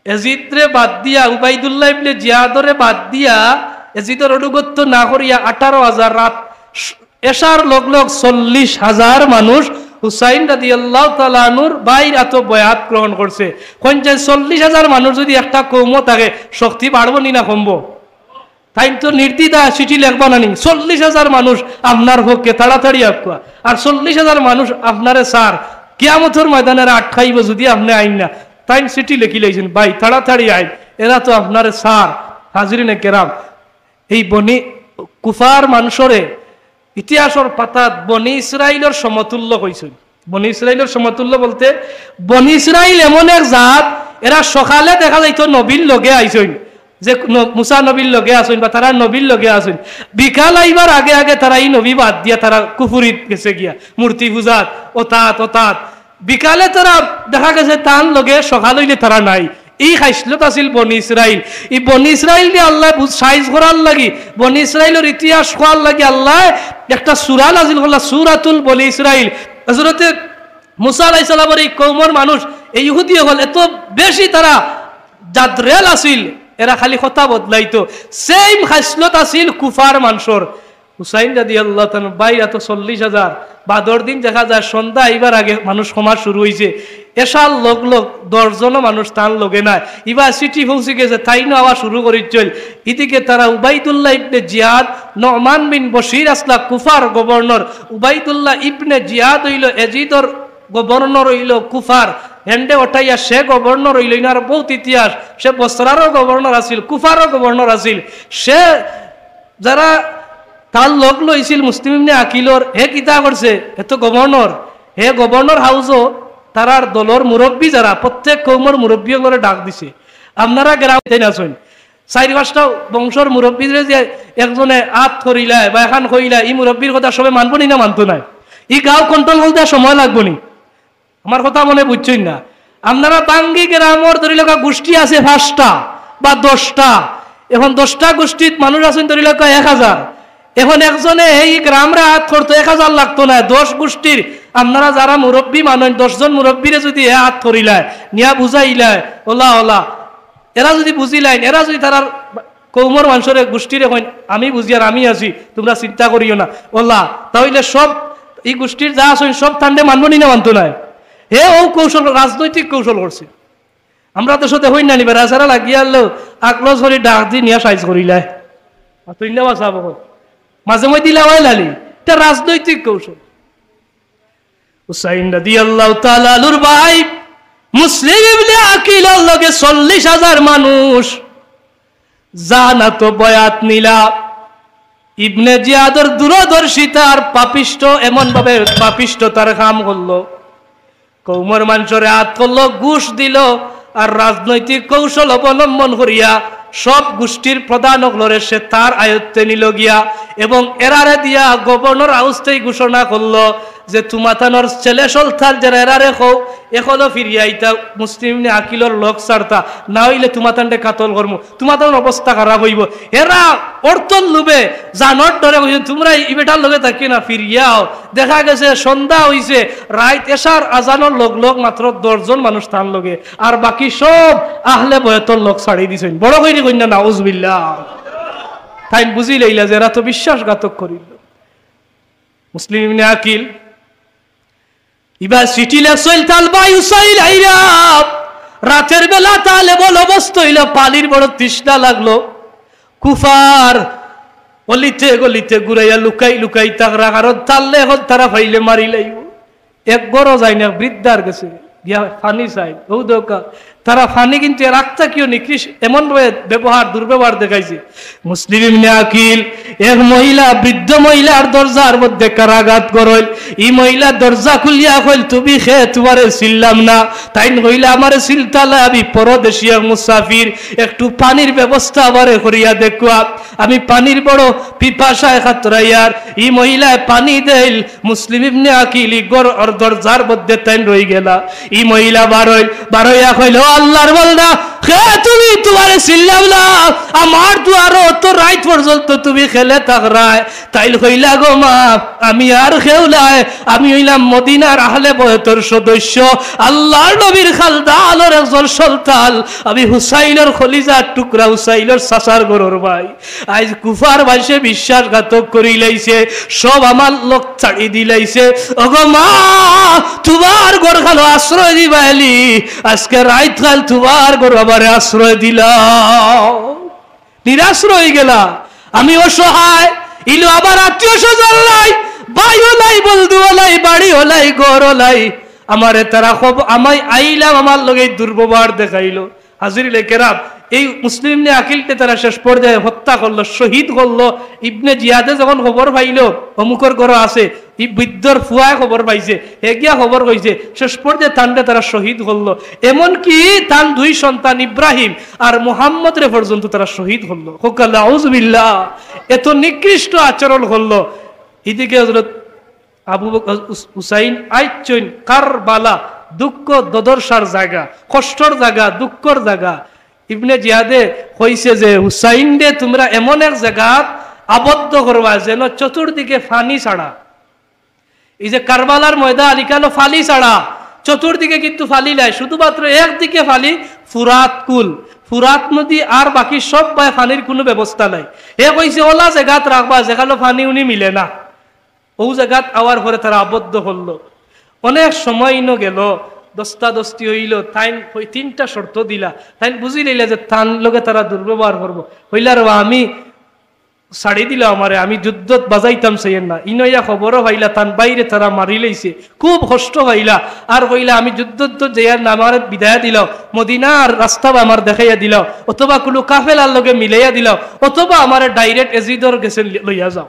এজিদরে বাদ দিয়া, উবাইদুল্লাহ ইবনে জিয়াদরে বাদ দিয়া, এজিদর আনুগত্য না করিয়া আঠারো হাজার রাত শ-, এশার লগ লগ চল্লিশ হাজার মানুষ হুসাইন রাদিয়াল্লাহু তাআলা আনহুর ভাইর আতো বয়াত গ্রহণ করছে। কইন যে চল্লিশ হাজার মানুষ যুদি একটা কওমো থাকে, শক্তি বাড়বো নি না কমবো? তাইন তো নির্দ্বিধায় চিঠি লেখবা না নি, চল্লিশ হাজার মানুষ আপনার পক্ষে, তাড়াতাড়ি আউক্কা। আর চল্লিশ হাজার মানুষ আপনারে চার, কিয়ামতর ময়দানে এরা আটকাইবো যুদি আপনে আইন না। তাইন চিঠি লেখিলাইছইন, "ভাই, তাড়াতাড়ি আইন, এরা তো আপনারে চার।" হাজিরিনে কেরাম, এই বনি, কুফার মানষরে ইতিহাসর পাতাত বনি ইসরাইলর সমতুল্য কইছইন। বনি ইসরাইলর সমতুল্য বলতে, বনি ইসরাইল এমন এক জাত, এরা সকালে দেখা যাইতো নবীর লগে আইছইন, যে ন-, মুসা নবীর লগে আছইন বা তারা নবীর লগে আছইন, বিকাল আইবার আগে আগে তারা ই নবী বাদ দিয়া তারা কুফুরিত গেছে গিয়া, মূর্তি পূজাত, অতাত, অতাত। বিকালে তারা দেখা গেছে তান লগে, সকাল অইলে তারা নাই। ই খাইসলত আছিল বনি ইসরাইল। ই বনি ইসরাইলরে আল্লায় বুঝ-, সাইজ করার লাগি, বনি ইসরাইলর ইতিহাস কওয়ার লাগি আল্লায় একটা সূরা নাজিল করলা, সূরাতুল বনি ইসরাইল। হযরতে মুসা আলাইহিস সালামর ই কওমর মানুষ, এই ইহুদি অকল এত বেশি তারা জাদরেল আছিল, এরা খালি কথা বদলাইতো। Same খাইসলত আছিল কুফার মানষর। হুসাইন রাদিয়াল্লাহু তাআলা আনহুর ভাইর আতো চল্লিশ হাজার, বাদর দিন দেখা যায় সন্ধ্যা আইবার আগে মানুষ কমা শুরু অইছে। এশার লগ লগ দশ জনও মানুষ তান লগে নাই। ইবা চিঠি পৌঁছি গেছে, তাইনও আওয়া শুরু করিছইন। ইদিকে তারা উবাইদুল্লাহ ইবনে জিয়াদ, নোমান বিন বশির আছলা কুফার গভর্নর, উবাইদুল্লাহ ইবনে জিয়াদ অইলো এজিদর গভর্নর অইলো কুফার, হেনরে অটাইয়া সে গভর্নর অইলো, ইনার বউত ইতিহাস, সে বসরারও গভর্নর আছিল, কুফারও গভর্নর আছিল। সে যারা তার লগ লইছিল মুসলিম ইবনে আকিলর, হে কিতা করছে? হে তো গভর্নর, হে গভর্নর হাউসও তারার দলর মুরব্বি যারা, প্রত্যেক কওমর মুরব্বি অকলরে ডাক দিছে। আপনারা গ্রামো তাইন আছইন, চাইর পাঁচটা বংশর মুরব্বিরে যে একজনে আত ধরিলায় বা এখান কইলায়, ই মুরব্বির কথা সবে মানবো নি না মানতো নায়? ই গাঁও control করতে সময় লাগবো নি? আমার কথা মনে বুঝছইন না। আপনারা বাঙ্গি গ্রামর ধরি লউক্কা গুষ্টি আছে পাঁচটা বা দশটা, এখন দশটা গুষ্টিত মানুষ আছইন ধরি লউক্কা এক হাজার। এখন একজনে এই গ্রামরে আত করতো এক হাজার লাগতো নায়, দশ গুষ্টির আপনারা যারা মুরব্বি মানুষ, দশজন মুরব্বিরে যুদি হে আত করিলায়, নিয়া বুঝাইলায়, ওলা ওলা, এরা যুদি বুঝিলাইন, এরা যুদি তারার কওমর মানষরে, গুষ্টিরে কইন, "আমি বুঝি আর আমি আছি, তুমরা চিন্তা করিও না।" ওলা, তা অইলে সব ই গুষ্টির যা আছইন সব তানরে মানবো নি না মানতো নায়? হে অউ কৌশল, রাজনৈতিক কৌশল করছে। আমরা তো সাথে হই না নি, বেড়া সারা লাগিয়া আনলো, আকলস করি ডাক দি নিয়া সাইজ করিলায়। আর তুই না বাঁচা বকল। মাঝে মধ্যে দিলা হয় লালি, ইটা রাজনৈতিক কৌশল। হুসাইন রাদিয়াল্লাহু তাআলা আনহুর ভাই মুসলিম ইবনে আকিলর লগে চল্লিশ হাজার মানুষ, জানাত বয়াত নিলা। ইবনে জিয়াদর দূরদর্শিতা আর পাপিষ্ট, এমন ভাবে পাপিষ্টতার কাম করলো, কওমর মানষরে আত করলো, ঘুষ দিলো, আর রাজনৈতিক কৌশল অবলম্বন করিয়া সব গুষ্টির প্রধান অকলরে সে তার আয়ত্তে নিলো গিয়া, এবং এরারে দিয়া গভর্নর হাউস থাকি ঘোষণা করলো যে তুমাতানর ছেলে সন্তান যেরা, এরারে কও, এখনো ফিরিয়া আইতা, মুসলিম ইবনে আকিলর লগ ছাড়তা, না অইলে তুমাতানরে কাতল করমু, তুমাতানর অবস্থা খারাপ অইবো। এরা অর্থর লোভে, জানর ডরে কইছইন, "তুমরা ই বেটার লগে থাকিও না, ফিরিয়া আও।" দেখা গেছে সন্ধ্যা অইছে, রাইত এশার আজানর লগ লগ মাত্র দশজন মানুষ তান লগে, আর বাকি সব আহলে বয়তর লগ ছাড়ি দিছইন। বড় কইরি কইন না, নাউজুবিল্লাহ। তাইন বুঝিলাইলা যে এরা তো বিশ্বাসঘাতক করিল। মুসলিম ইবনে আকিল ইবা চিঠি লেখছইল, তার ভাই হুসাইন আইরা, রাইতর বেলা তার এমন অবস্থা অইলো, পানির বড় তৃষ্ণা লাগলো। কুফার অলিতে গলিতে ঘুরাইয়া লুকাই লুকাই থাকরা, কারণ তারলে এখন তারা পাইলে মারিলাইবো। এক ঘরো যাইন, এক বৃদ্ধার গেছে গিয়া পানি চাইন, অউ দেউক্কা, তারা পানি কিন্তু এর আগ থাকিও নিকৃষ্ট, এমন ভাবে ব্যবহার, দুর্ব্যবহার দেখাইছে। মুসলিম ইবনে আকিল এক মহিলা, বৃদ্ধ মহিলার দরজার মধ্যে করাঘাত করইল। ই মহিলা দরজা খুলিয়া কইল, "তুমি কে? তুমারে চিনলাম না।" তাইন কইলা, "আমারে চিনতা নায়, আমি পরদেশি এক মুসাফির, একটু পানির ব্যবস্থা আমারে করিয়া দেউক্কা, আমি পানির বড় পিপাসায় কাতরাইয়ার।" ই মহিলায় পানি দেইল, মুসলিম ইবনে আকিল ই ঘরর দরজার মধ্যে তাইন রইগেলা। ই মহিলা বারইল, বারইয়া কইল, "ও আল্লার বন্দা, কে তুমি? তুমারে চিনলাম না। আমার দুয়ারো অত রাইত পর্যন্ত তুমি কেনে থাকরায়?" তাইন কইলা, "গো মা, আমি আর কেউ নায়, আমি অইলাম মদিনার আহলে বয়তর সদস্য, আল্লার নবীর খান্দানর একজন সন্তান, আমি হুসাইনর কলিজার টুকরা, হুসাইনর চাচার ঘরর ভাই।" আইজ কুফার মানষে বিশ্বাসঘাতক করিলাইছে, সব আমার লগ ছাড়ি দিলাইছে। ওগো মা, তুমার ঘরখানো আশ্রয় দিবাইলি, আইজকে রাইতখান তুমার ঘরো আমারে আশ্রয় দিলাও। নিরাশ্রয় অইগেলা, আমি অসহায়, ইনো আমার আত্মীয় স্বজন নাই, ভাইও নাই, বন্ধুও নাই, বাড়িও নাই, ঘরও নাই। আমারে তারা খব-, আমি আইলাম, আমার লগে দুর্ব্যবহার দেখাইলো। হাজিরিনে কেরাম, এই মুসলিম ইবনে আকিলরে তারা শেষ পর্যায়ে হত্যা করলো, শহীদ করলো। ইবনে জিয়াদে যখন খবর পাইলো অমুকর ঘরো আছে, ই বৃদ্ধর ফুয়ায় খবর পাইছে, হে গিয়া খবর কইছে, শেষ পর্যায়ে তানরে তারা শহীদ করলো। এমনকি তান দুই সন্তান ইব্রাহিম আর মুহাম্মদরে পর্যন্ত তারা শহীদ করলো। কউক্কা নাউজুবিল্লাহ, এত নিকৃষ্ট আচরণ করলো। ইদিকে হযরত আবু বকর হুস-, হুসাইন আইচ্ছইন কারবালা, দুঃখ দুর্দশার জাগা, কষ্টর জাগা, দুঃখর জাগা। ইবনে জিয়াদে কইছে যে, "হুসাইনরে তুমরা এমন এক জাগাত আবদ্ধ করবা যেন চতুর্দিকে পানি ছাড়া।" এই যে কারবালার ময়দান, ইখানো পানি ছাড়া, চতুর্দিকে কিন্তু পানি নাই, শুধুমাত্র একদিকে পানি, ফুরাত কুল, ফুরাত নদী, আর বাকি সব বায় পানির কুনু ব্যবস্থা নাই। হে কইছে, "অলা জাগাত রাখবা যেখানো পানি উনি মিলে না।" অউ জাগাত আওয়ার পরে তারা আবদ্ধ করলো। অনেক সময় ইনো গেল, দস্তাদস্তি অইলো, তাইন অউ তিনটা শর্ত দিলা, তাইন বুঝিলাইলা যে তান লগে তারা দুর্ব্যবহার করবো। কইলা, "রে বা, আমি ছাড়ি দিলাও আমারে, আমি যুদ্ধত বাজাইতাম চাইয়ার না।" ইনো আইয়া খবরও পাইলা, তান ভাইরে তারা মারিলাইছে, খুব কষ্ট পাইলা, আর কইলা, "আমি যুদ্ধত যাইয়ার না, আমারে বিদায় দিলাও, মদিনার রাস্তা বা আমার দেখাইয়া দিলাও, অথবা কুনু কাফেলার লগে মিলাইয়া দিলাও, অথবা আমারে direct এজিদর গেছে লইয়া যাও।"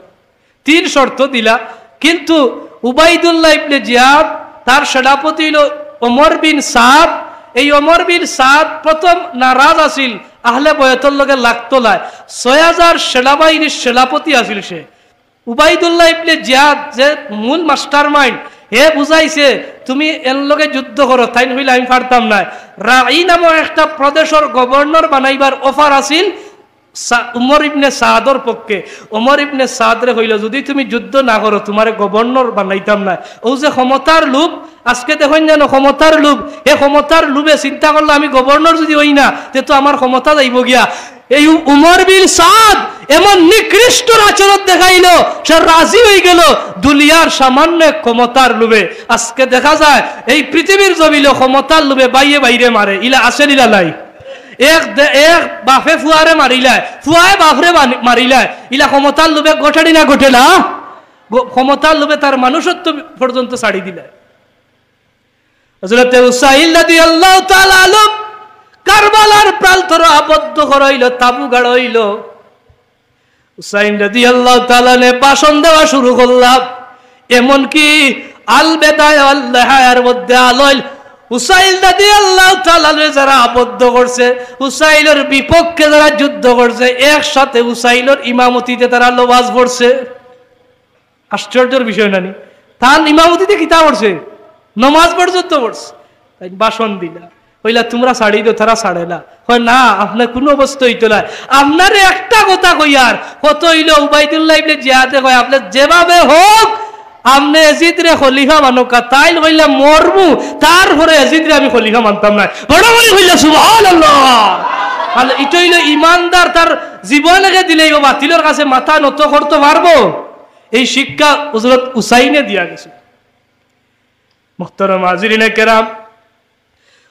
তিন শর্ত দিলা, কিন্তু উবাইদুল্লাহ ইবনে জিয়াদ, তার সেনাপতি অইলো ওমর বিন সাদ। এই ওমর বিন সাদ প্রথম নারাজ আছিল, আহলে বয়তর লগে লাগতো নায়। ছয় হাজার সেনাবাহিনীর সেনাপতি আছিল সে। উবাইদুল্লাহ ইবনে জিয়াদ যে মূল mastermind, হে বুঝাইছে, "তুমি এন লগে যুদ্ধ করো।" তাইন কইলা, "আমি পারতাম নায়।" রাই নামক একটা প্রদেশর গভর্নর বানাইবার অফার আছিল সা-, উমর ইবনে সাদর পক্ষে। উমর ইবনে সাদরে কইল, "যদি তুমি যুদ্ধ না করো, তুমারে গভর্নর বানাইতাম নায়।" অউ যে ক্ষমতার লোভ, আজকে দেখইন যেন ক্ষমতার লোভ, হে ক্ষমতার লোভে চিন্তা করলো, "আমি গভর্নর যদি অই না, তে তো আমার ক্ষমতা যাইবো গিয়া।" এই উ-, উমর বিন সাদ এমন নিকৃষ্ট আচরণ দেখাইল, সে রাজি অইগেল দুনিয়ার সামান্য এক ক্ষমতার লোভে। আজকে দেখা যায় এই পৃথিবীর জমিনো ক্ষমতার লোভে ভাইয়ে ভাইরে মারে, ইলা আছে নি না নাই? এক দে-, এক বাপে ফুয়ারে মারিলায়, ফুয়ায় বাপরে মানি-, মারিলায়, ইলা ক্ষমতার লোভে ঘটে নি না ঘটে না? গ-, ক্ষমতার লোভে তার মানুষত্ব পর্যন্ত ছাড়ি দিলায়। হযরতে হুসাইন রাদিয়াল্লাহু তাআলা আনহু কারবালার প্রান্তরে আবদ্ধ করা অইল, তাবু গাড়া অইল। হুসাইন রাদিয়াল্লাহু তাআলা আনহু ভাষণ দেওয়া শুরু করলা, এমনকি আল বেদায়া ওয়ান নিহায়ার মধ্যে আল অইল, হুসাইন রাদিয়াল্লাহু তাআলা আনহুরে যারা আবদ্ধ করছে, হুসাইনর বিপক্ষে যারা যুদ্ধ করছে, একসাথে হুসাইনর ইমামতিতে তারা নমাজ পড়ছে। আশ্চর্যর বিষয় না নি? তান ইমামতিতে কিতা পড়ছে? নমাজ পর্যন্ত পড়ছে। তাইন ভাষণ দিলা, কইলা, "তুমরা ছাড়ি দেও।" তারা ছাড়ে না। কয়, "না, আপনে কুনু অবস্থা অইতো নায়। আপনারে একটা কথা কইয়ার, কত অইল উবাইদুল্লাহ ইবনে জিয়াদে কয়, আপনে যেভাবে হোক, আপনে এজিদরে খলিফা মানউক্কা।" তাইন কইলা, "মরমু, তারপরে এজিদরে আমি খলিফা মানতাম নায়।" বড় করি কইলা, "সুবহানাল্লাহ।" আর ইটা অইল ইমানদার, তার জীবন একে দিলে ও বাতিলর কাছে মাথা নত করতো পারবো? এই শিক্ষা হযরত হুসাইনে দিয়া গেছে। মুহতারাম হাজিরিনে কেরাম,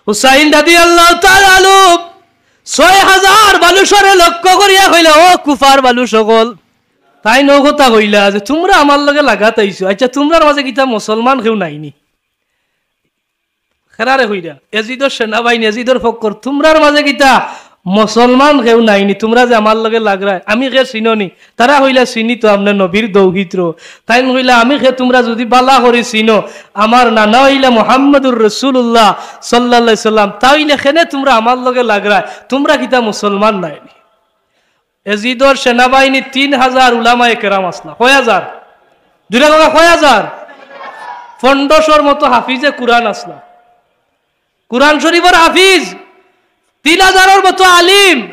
হুসাইন রাদিয়াল্লাহু তাআলা আনহু ছয় হাজার মানুষরে লক্ষ্য করিয়া কইলা, "ও কুফার মানুষ অকল, তাইন অউ কথা কইলা যে তুমরা আমার লগে লাগাত আইছো, আচ্ছা, তুমরার মাঝে কিতা মুসলমান কেউ নাই নি?" খেরারে কইরা, এজিদর সেনাবাহিনী, এজিদর ফক্কর, তুমরার মাঝে কিতা মুসলমান কেউ নাই নি? তুমরা যে আমার লগে লাগরায়, আমি কে চিনো নি? তারা কইলা, "চিনি তো, আপনে নবীর দৌহিত্র।" তাইন কইলা, "আমি কে তুমরা যদি বালা করি চিনো, আমার নানা অইলা মুহাম্মাদুর রাসূলুল্লাহ সাল্লাল্লাহু আলাইহি ওয়াসাল্লাম, তা অইলে কেনে তুমরা আমার লগে লাগরায়? তুমরা কিতা মুসলমান নায় নি?" এজিদর সেনাবাহিনী তিন হাজার উলামায়ে কেরাম আছলা। কয় হাজার? জুরে কউক্কা, কয় হাজার? পনরোশোর মতো হাফিজে কুরআন আছলা। কুরআন শরীফর হাফিজ, তিন হাজারর মতো আলিম।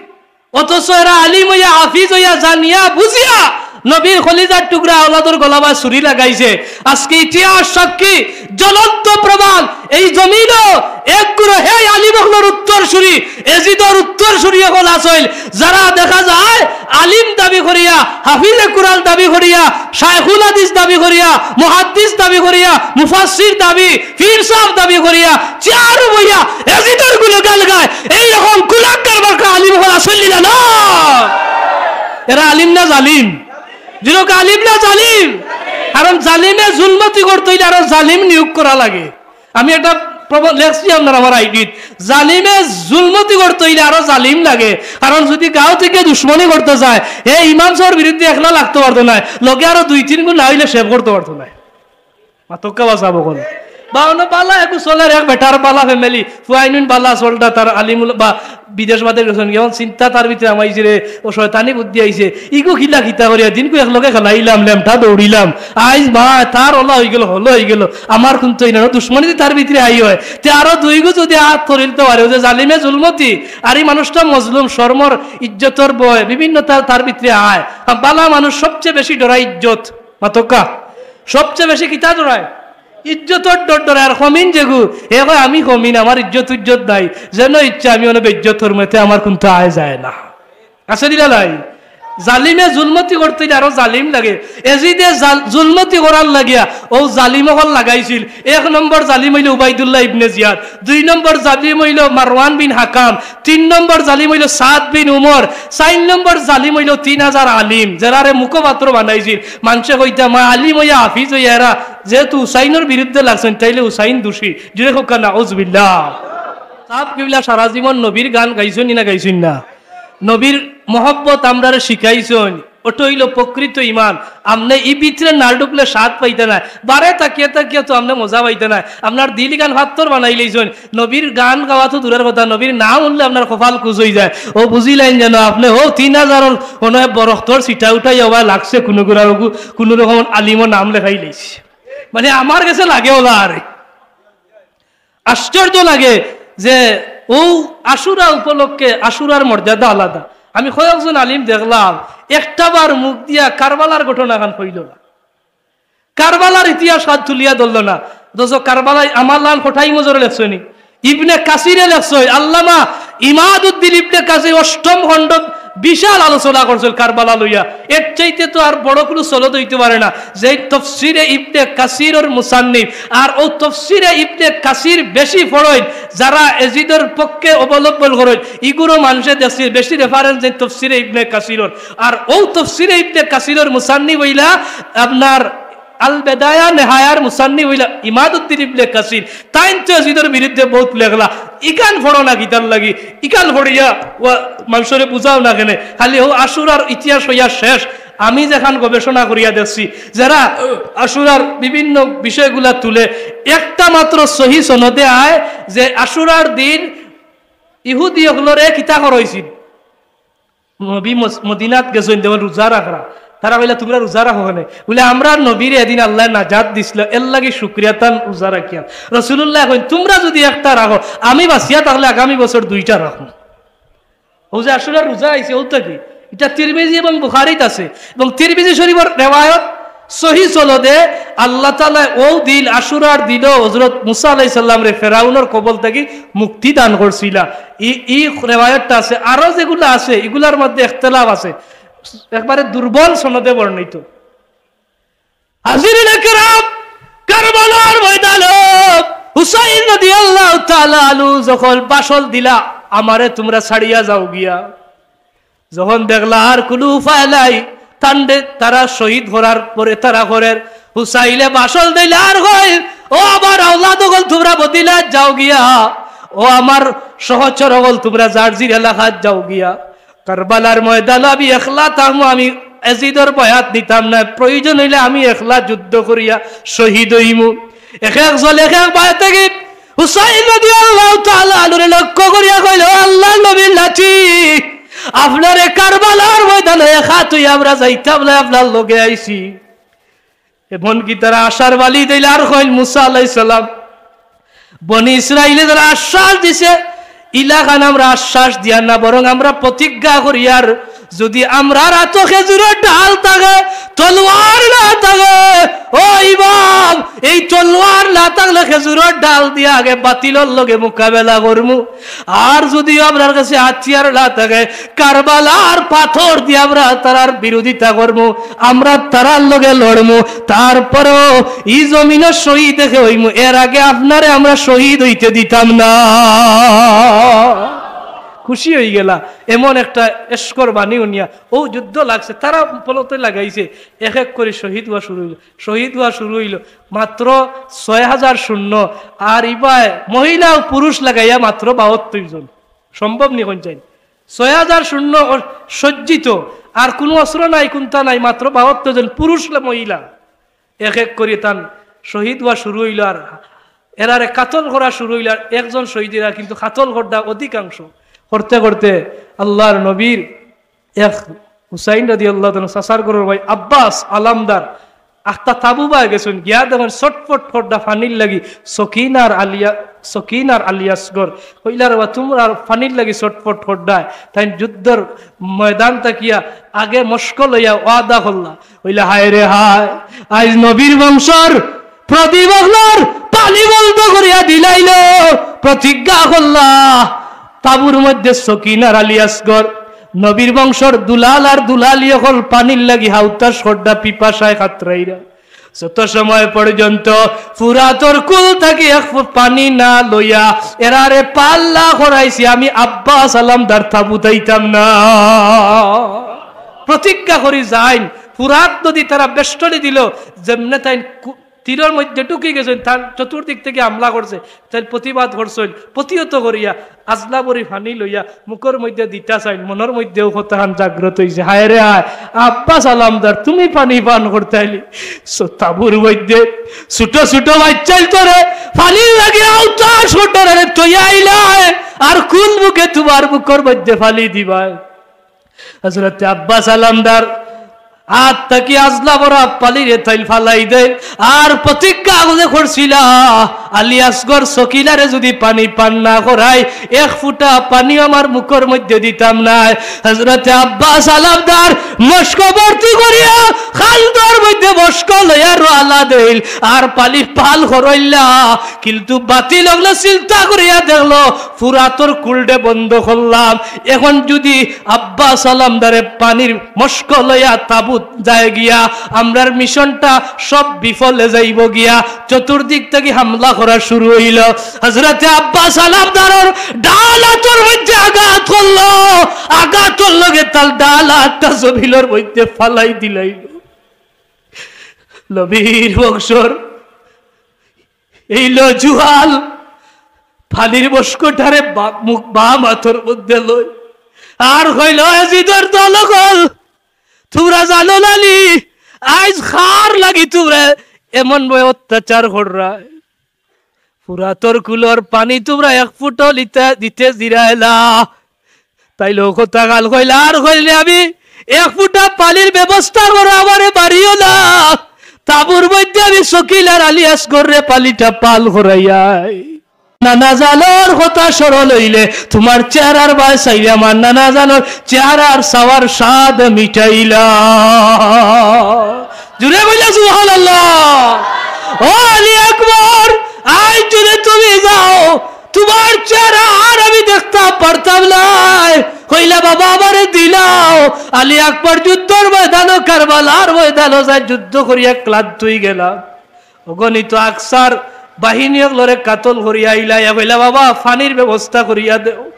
অথচ এরা আলিম অইয়া, হাফিজ অইয়া, জানিয়া, বুঝিয়া নবীর কলিজার টুকরা আওলাদর গলাবায় ছুরি লাগাইছে। আজকে ইতিহাস সাক্ষী, জ্বলন্ত প্রমাণ, এই জমিনো এক গুরু হে আলিম অকলর উত্তরসূরি, এজিদর উত্তরসূরি অকল আছইল, যারা দেখা যায় আলিম দাবি করিয়া, হাফিজে কুরআন দাবি করিয়া, শায়খুল হাদিস দাবি করিয়া, মুহাদ্দিস দাবি করিয়া, মুফাসসির দাবি, পীর সাব দাবি করিয়া, চেয়ারো বইয়া এজিদর গুণগান গায়, এই রকম কুলাঙ্গার মার্কা আলিম অকল আছইল নি না? এরা আলিম না জালিম? জুরে কউক্কা, আলিম না জালিম? কারণ জালিমে জুলমতি করতে অইলে আরো জালিম নিয়োগ করা লাগে। আমি একটা প্রব-, লেখছি আপনার আমার আইডিত, জালিমে জুলমতি করতে অইলে আরো জালিম লাগে। কারণ যদি গাঁও থাকি দুশমনি করতে যায়, হে ইমাম সাবর বিরুদ্ধে একলা লাগতে পারতো নায়, লগে আরো দুই তিন গুণ না অইলে সেভ করতে পারতো নায়। মাতউক্কা বা সাব অকল। বা অনো বালা একু চলের এক বেটার বালা family, ফুয়াইন অইন বালা চলটা তার আলিমুল বা বিদেশ বাদে গেছইন, এখন চিন্তা তার ভিতরে হামাইছে রে, ও শয়তানি বুদ্ধি আইছে, ইগু কিলা কিতা করিয়া দিনকু একলগে খেলাইলাম, লেমটা দৌড়িলাম, আইজ বা তার অলা অইগেল, হলো অইগেল, আমার কুন্তা অইলো না, দুশমনি যদি তার ভিতরে আই অয়, তে আরো দুইগু যদি আত করিলতে পারে, অউ যে জালিমে জুলমতি, আর ই মানুষটা মজলুম, শরমর, ইজ্জতর ভয়, বিভিন্ন তার, তার ভিতরে আয়। আর বালা মানুষ সবচেয়ে বেশি ডরায় ইজ্জত, মাতউক্কা। সবচেয়ে বেশি কিতা ডরায়? ইজ্জতর ডর ডরায়। আর খমিন যেগু, হে কয়, "আমি খমিন, আমার ইজ্জত উজ্জত নাই, যেন ইচ্ছা আমি অনো বেইজ্জত অইমু, এতে আমার কুন্তা আয় যায় না।" আছে নি না নাই? জালিমে জুলমতি করতে অইলে আরো জালিম লাগে। এজিদে জাল-, জুলমতি করার লাগিয়া অউ জালিম অকল লাগাইছিল। এক নম্বর জালিম অইলো উবাইদুল্লাহ ইবনে জিয়াদ, দুই নম্বর জালিম অইলো মারওয়ান বিন হাকাম, তিন নম্বর জালিম অইলো সাদ বিন উমর, চাইর নম্বর জালিম অইলো তিন হাজার আলিম, যেরারে মুখপাত্র বানাইছিল। মানষে কইতা, "মা আলিম অইয়া হাফিজ অইয়া এরা যেহেতু হুসাইনর বিরুদ্ধে লাগছইন, তাইলে হুসাইন দোষী।" জুরে কউক্কা, নাউজুবিল্লাহ। সাব কিবলা সারা জীবন নবীর গান গাইছইন নি না গাইছইন না? নবীর মহব্বত আমরারে শিখাইছইন। অটা অইলো প্রকৃত ইমান। আপনে ই ভিতরে না ঢুকলে স্বাদ পাইতা নায়। বারে তাকিয়া তাকিয়া তো আপনে মজা পাইতা নায়। আপনার দিল ইখান পাত্থর বানাইলাইছইন। নবীর গান গাওয়া তো দূরের কথা, নবীর নাম হুনলে আপনার কপাল কুচ অইযায়। অউ বুঝিলাইন যেন আপনে অউ তিন হাজারর অনো এক বরকতর ছিটা উঠাইয়া অবায় লাগছে কুনু গুড়া, কুনু রকম আলিমর নাম লেখাইলাইছে। মানে, আমার গেছে লাগে ওলা আরে। আশ্চর্য লাগে যে অউ আশুরা উপলক্ষে আশুরার মর্যাদা আলাদা। আমি কয়েকজন আলিম দেখলাম, একটা বার মুখ দিয়া কারবালার ঘটনা খান কইল না, কারবালার ইতিহাস খান তুলিয়া ধরল না। অথচ কারবালায় আমার লান কটাই মজরে লেখছইন নি, ইবনে কাসিরে লেখছইন, আল্লামা ইমাদুদ্দিন ইবনে কাসির অষ্টম খণ্ড বিশাল আলোচনা করছইন কারবালা লইয়া। এর চাইতে তো আর বড় কুনু সনদ অইতে পারে না। যেই তফসিরে ইবনে কাসিরর মুসান্নিফ, আর অউ তফসিরে ইবনে কাসির বেশি পড়ইন, যারা এজিদর পক্ষে অবলম্বন করইন, ইগুরো মানষে দেখছি বেশি reference দেইন তফসিরে ইবনে কাসিরর। আর অউ তফসিরে ইবনে কাসিরর মুসান্নিফ অইলা আপনার আল বেদায়া নেহায়ার মুসান্নিফ অইলা ইমাদুদ্দিন ইবনে কাসির। তাইন তো এজিদর বিরুদ্ধে বউত লেখলা। ইখান পড়ো না কিতার লাগি? ইখান পড়িয়া ওয়া মানষরে বুঝাও না কেনে? খালি অউ আশুরার ইতিহাস অইয়া শেষ। আমি যেখান গবেষণা করিয়া দেখছি, যারা আশুরার বিভিন্ন বিষয়গুলা তুলে, একটা মাত্র সহি সনদে আয় যে আশুরার দিন ইহুদি অকলরে কিতা করা অইছিল? নবী মস-, মদিনাত গেছইন, দেখইন রোজা রাখরা। তারা কইলা, "তুমরা রোজা রাখো কেনে?" বুলে, "আমরার নবীরে এদিন আল্লায় নাজাত দিছিল, এর লাগি শুকরিয়া তান রোজা রাখিয়ার।" রাসুলুল্লায় কইন, "তুমরা যুদি একটা রাখো, আমি বাঁচিয়া থাকলে আগামী বছর দুইটা রাখমু।" অউ যে আশুরার রোজা আইছে, অউ থাকি। ইটা তিরমিজি এবং বুখারীত আছে। এবং তিরমিজি শরীফর রেওয়ায়ত সহি সনদে আল্লাহ তাআলায় অউ দিন, আশুরার দিনো হযরত মুসা আলাইহিস সালামরে ফেরাউনর কবল থাকি মুক্তি দান করছিলা। ই, ই রেওয়ায়তটা আছে। আরো যেগুলা আছে, ইগুলার মধ্যে ইখতিলাফ আছে। একবারে দুর্বল সনদে বর্ণিত। হাজিরিনে কেরাম, কারবালার ময়দানো হুসাইন রাদিয়াল্লাহু তাআলা আনহু যখন ভাষণ দিলা, "আমারে তুমরা ছাড়িয়া যাও গিয়া।" যখন দেখলা আর কুনু উপায় নাই, তানরে তারা শহীদ করার পরে তারা করের, হুসাইনে ভাষণ দিলা আর কইন, "ও আমার আওলাদ অকল, তুমরা মদিনাত যাও গিয়া, ও আমার সহচর অকল, তুমরা যার যির এলাকাত যাও গিয়া। কারবালার ময়দানো আমি একলা থাকমু, আমি এজিদর বয়াত নিতাম না, প্রয়োজন অইলে আমি একলা যুদ্ধ করিয়া শহীদ অইমু।" এক একজন এক এক বায় থাকি হুসাইন রাদিয়াল্লাহু তাআলা আনহুরে লক্ষ্য করিয়া কইল, "ও আল্লাহর নবীর লাঠি, আপনারে কারবালার ময়দানো একা থইয়া আমরা যাইতাম না, আপনার লগে আইছি।" এমনকি তারা আশার বাণী দিলা আর কইন, "মুসা আলাইহিস সালাম, বনি ইসরাইলে যারা আশ্বাস দিছে, ইলাখান আমরা আশ্বাস দিয়ার না, বরং আমরা প্রতিজ্ঞা করিয়ার, যুদি আমরার আতো খেজুরর ডাল থাকে, তলোয়ার না থাকে, ও ইমাম, এই তলোয়ার না থাকলে খেজুরর ডাল দিয়া আগে বাতিলর লগে মোকাবেলা করমু। আর যুদি আমরার কাছে হাতিয়ার না থাকে, কারবালার পাথর দিয়া আমরা তারার বিরোধিতা করমু, আমরা তারার লগে লড়মু। তারপরেও ই জমিনো শহীদ একে অইমু, এর আগে আপনারে আমরা শহীদ অইতে দিতাম না।" খুশি অইগেলা, এমন একটা এসকর বাণী হুনিয়া। অউ যুদ্ধ লাগছে, তারা পলতে লাগাইছে, এক এক করি শহীদ অওয়া শুরু অইল, শহীদ অওয়া শুরু অইল। মাত্র ছয় হাজার সৈন্য, আর ইবায় মহিলা ও পুরুষ লাগাইয়া মাত্র বাহাত্তর জন। সম্ভব নি কইন চাইন? ছয় হাজার সৈন্য অ-, সজ্জিত, আর কুনু অস্ত্র নাই, কুন্তা নাই, মাত্র বাহাত্তর জন পুরুষ লা-, মহিলা। এক এক করি তান শহীদ অওয়া শুরু অইল, আর এরারে কাতল করা শুরু অইল, আর একজন শহীদ অইরা কিন্তু কাতল কররা অধিকাংশ। করতে করতে আল্লাহর নবীর এক হুসাইন রাদিয়াল্লাহু তাআলা আনহু চাচার ঘরর ভাই আব্বাস আলামদার আখতা তাবু বায় গেছইন, গিয়া দেখইন ছটফট কররা পানির লাগি সকিনার আলিয়া, সকিনার আলিয়াস ঘর। কইলা, "রে বা, তুমরা পানির লাগি ছটফট কররায়।" তাইন যুদ্ধর ময়দান থাকিয়া আগে মশক লইয়া ওয়াদা করলা। কইলা, "হায় রে হায়, আইজ নবীর বংশর প্রদীপ অকলর পানি বন্ধ করিয়া দিলাইল, প্রতিজ্ঞা করলা।" তাবুর মধ্যে সকিনার আলিয়াস ঘর, নবীর বংশর দুলাল আর দুলালি অকল পানির লাগি হাউতাস কররা, পিপাসায় কাতরাইরা। যত সময় পর্যন্ত ফুরাতর কুল থাকি এক ফু-, পানি না লইয়া এরারে পাল্লা করাইছি, আমি আব্বাস আলামদার তাবুত আইতাম না। প্রতিজ্ঞা করি যাইন, ফুরাত নদী তারা বেষ্টনী দিল, যেমনে তাইন কু-, তীরর মধ্যে ঢুকি গেছইন, তান চতুর্দিক থাকি হামলা করছে, তাইন প্রতিবাদ করছইন, প্রতিহত করিয়া আজলা ভরি পানি লইয়া মুখর মধ্যে দিতা চাইন, মনর মধ্যেও কথাখান জাগ্রত অইছে, "হায় রে হায়, আব্বাস আলামদার, তুমি পানি পান করতাইলি?" সো তাবুর মধ্যে ছোট ছোট বাইচ্চাইন্তরে পানির লাগি আউতাস কররারে তইয়া আইলায়, আর কুন মুখে তুমার মুখর মধ্যে পানি দিবায়? হযরতে আব্বাস আলামদার আত থাকি আজলা ভরা পানিরে তাইল ফালাই দেইন। আর প্রতিজ্ঞা আগে করছিলা, আলী আসগর সকিলারে যুদি পানি পান না করাই, এক ফুটা পানিও আমার মুখর মধ্যে দিতাম নায়। হযরতে আব্বাস আলামদার মশক ভর্তি করিয়া খান্দর মধ্যে মশক লইয়া রওয়ানা দেইল। আর পানি পান করইলা, কিন্তু বাতিল অকলে চিন্তা করিয়া দেখলো, ফুরাতর কুলডে বন্ধ করলাম, এখন যুদি আব্বাস আলামদারে পানির মশক লইয়া তাবুত যায় গিয়া, আমরার মিশনটা সব বিফলে যাইবো গিয়া। চতুর্দিক থাকি হামলা করা শুরু অইলো। হযরতে আব্বাস আলামদারর ডান আতর মধ্যে আঘাত করলো, আঘাতর লগে তার ডান আতটা জমিনর মধ্যে ফালাই দিলাইলো। নবীর বংশর এই লজুয়াল পানির মশকটারে বা-, মুখ বাম আতর মধ্যে লই আর কইল, "এজিদর দল অকল, তুমরা জানো না নি, আইজ কার লাগি তুমরা এমন ভাবে অত্যাচার কররায়? ফুরাতর কুলর পানি তুমরা এক ফুটো লিতা-, দিতে জিরাইলা।" তাইলে অউ কথা গাল কইলা, আর কইলে, "আমি এক ফুটা পানির ব্যবস্থা করো, আমারে মারিও না। তাবুর মধ্যে আমি সকিলার আলী আসগররে পানিটা পান করাইয়াই।" নানা জানর কথা স্মরণ অইলে তুমার চেহারার বায় চাইলে আমার নানা জানর চেহারার চাওয়ার স্বাদ মিটাইলা। জুরে কইলা সুবহানাল্লাহ। ও আলী আকবর, আইজ যুদি তুমি যাও, তুমার চেহারা আর আমি দেখতাম পারতাম নায়। কইলা, "বাবা, আমারে দিলাও।" আলী আকবর যুদ্ধর ময়দানো, কারবালার ময়দানো যায় যুদ্ধ করিয়া ক্লান্ত অইগেলা। অগণিত আকসার বাহিনী অকলরে কাতল করিয়া আইলা, ইয়া কইলা, "বাবা, পানির ব্যবস্থা করিয়া দেও।"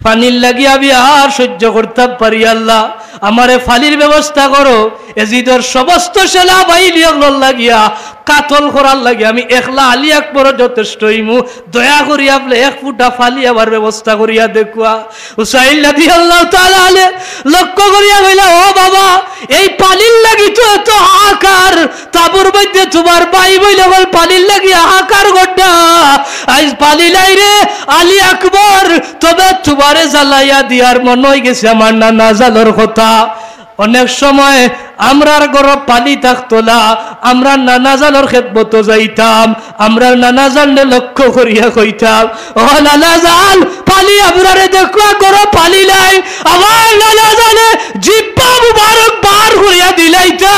পানির লাগি আমি আর সহ্য করতাম পারি আল্লাহ, আমারে পানির ব্যবস্থা করো। এজিদর সমস্ত সেনাবাহিনী অকলর লাগিয়া কাতল করার লাগি আমি একলা আলী আকবর যথেষ্ট অইমু। দয়া করি আপনে এক ফুটা পানি আমার ব্যবস্থা করিয়া দেখুয়া। হুসাইন রাদিয়াল্লাহু তাআলা আনহু লক্ষ্য করিয়া কইলা, "ও বাবা, এই পানির লাগি তো এত হাহাকার, তাবুর মধ্যে তুমার ভাই বইন অকল পানির লাগি হাহাকার কররা, আইজ পানি নাই রে আলী আকবর, তবে তুমারে জ্বালাইয়া দিয়ার মনো অইগেছে আমার নানা জানর কথা।" অনেক সময় আমরার ঘরো পানি থাকতো না, আমরার নানা জানর খেদমতো যাইতাম, আমরার নানা জানরে লক্ষ্য করিয়া কইতাম, "ও নানা জান, পানি আমরারে দেখো, ঘরো পানি নাই।" আমার নানা জানে জিব্বা মুবারক বার করিয়া দিলাইতা,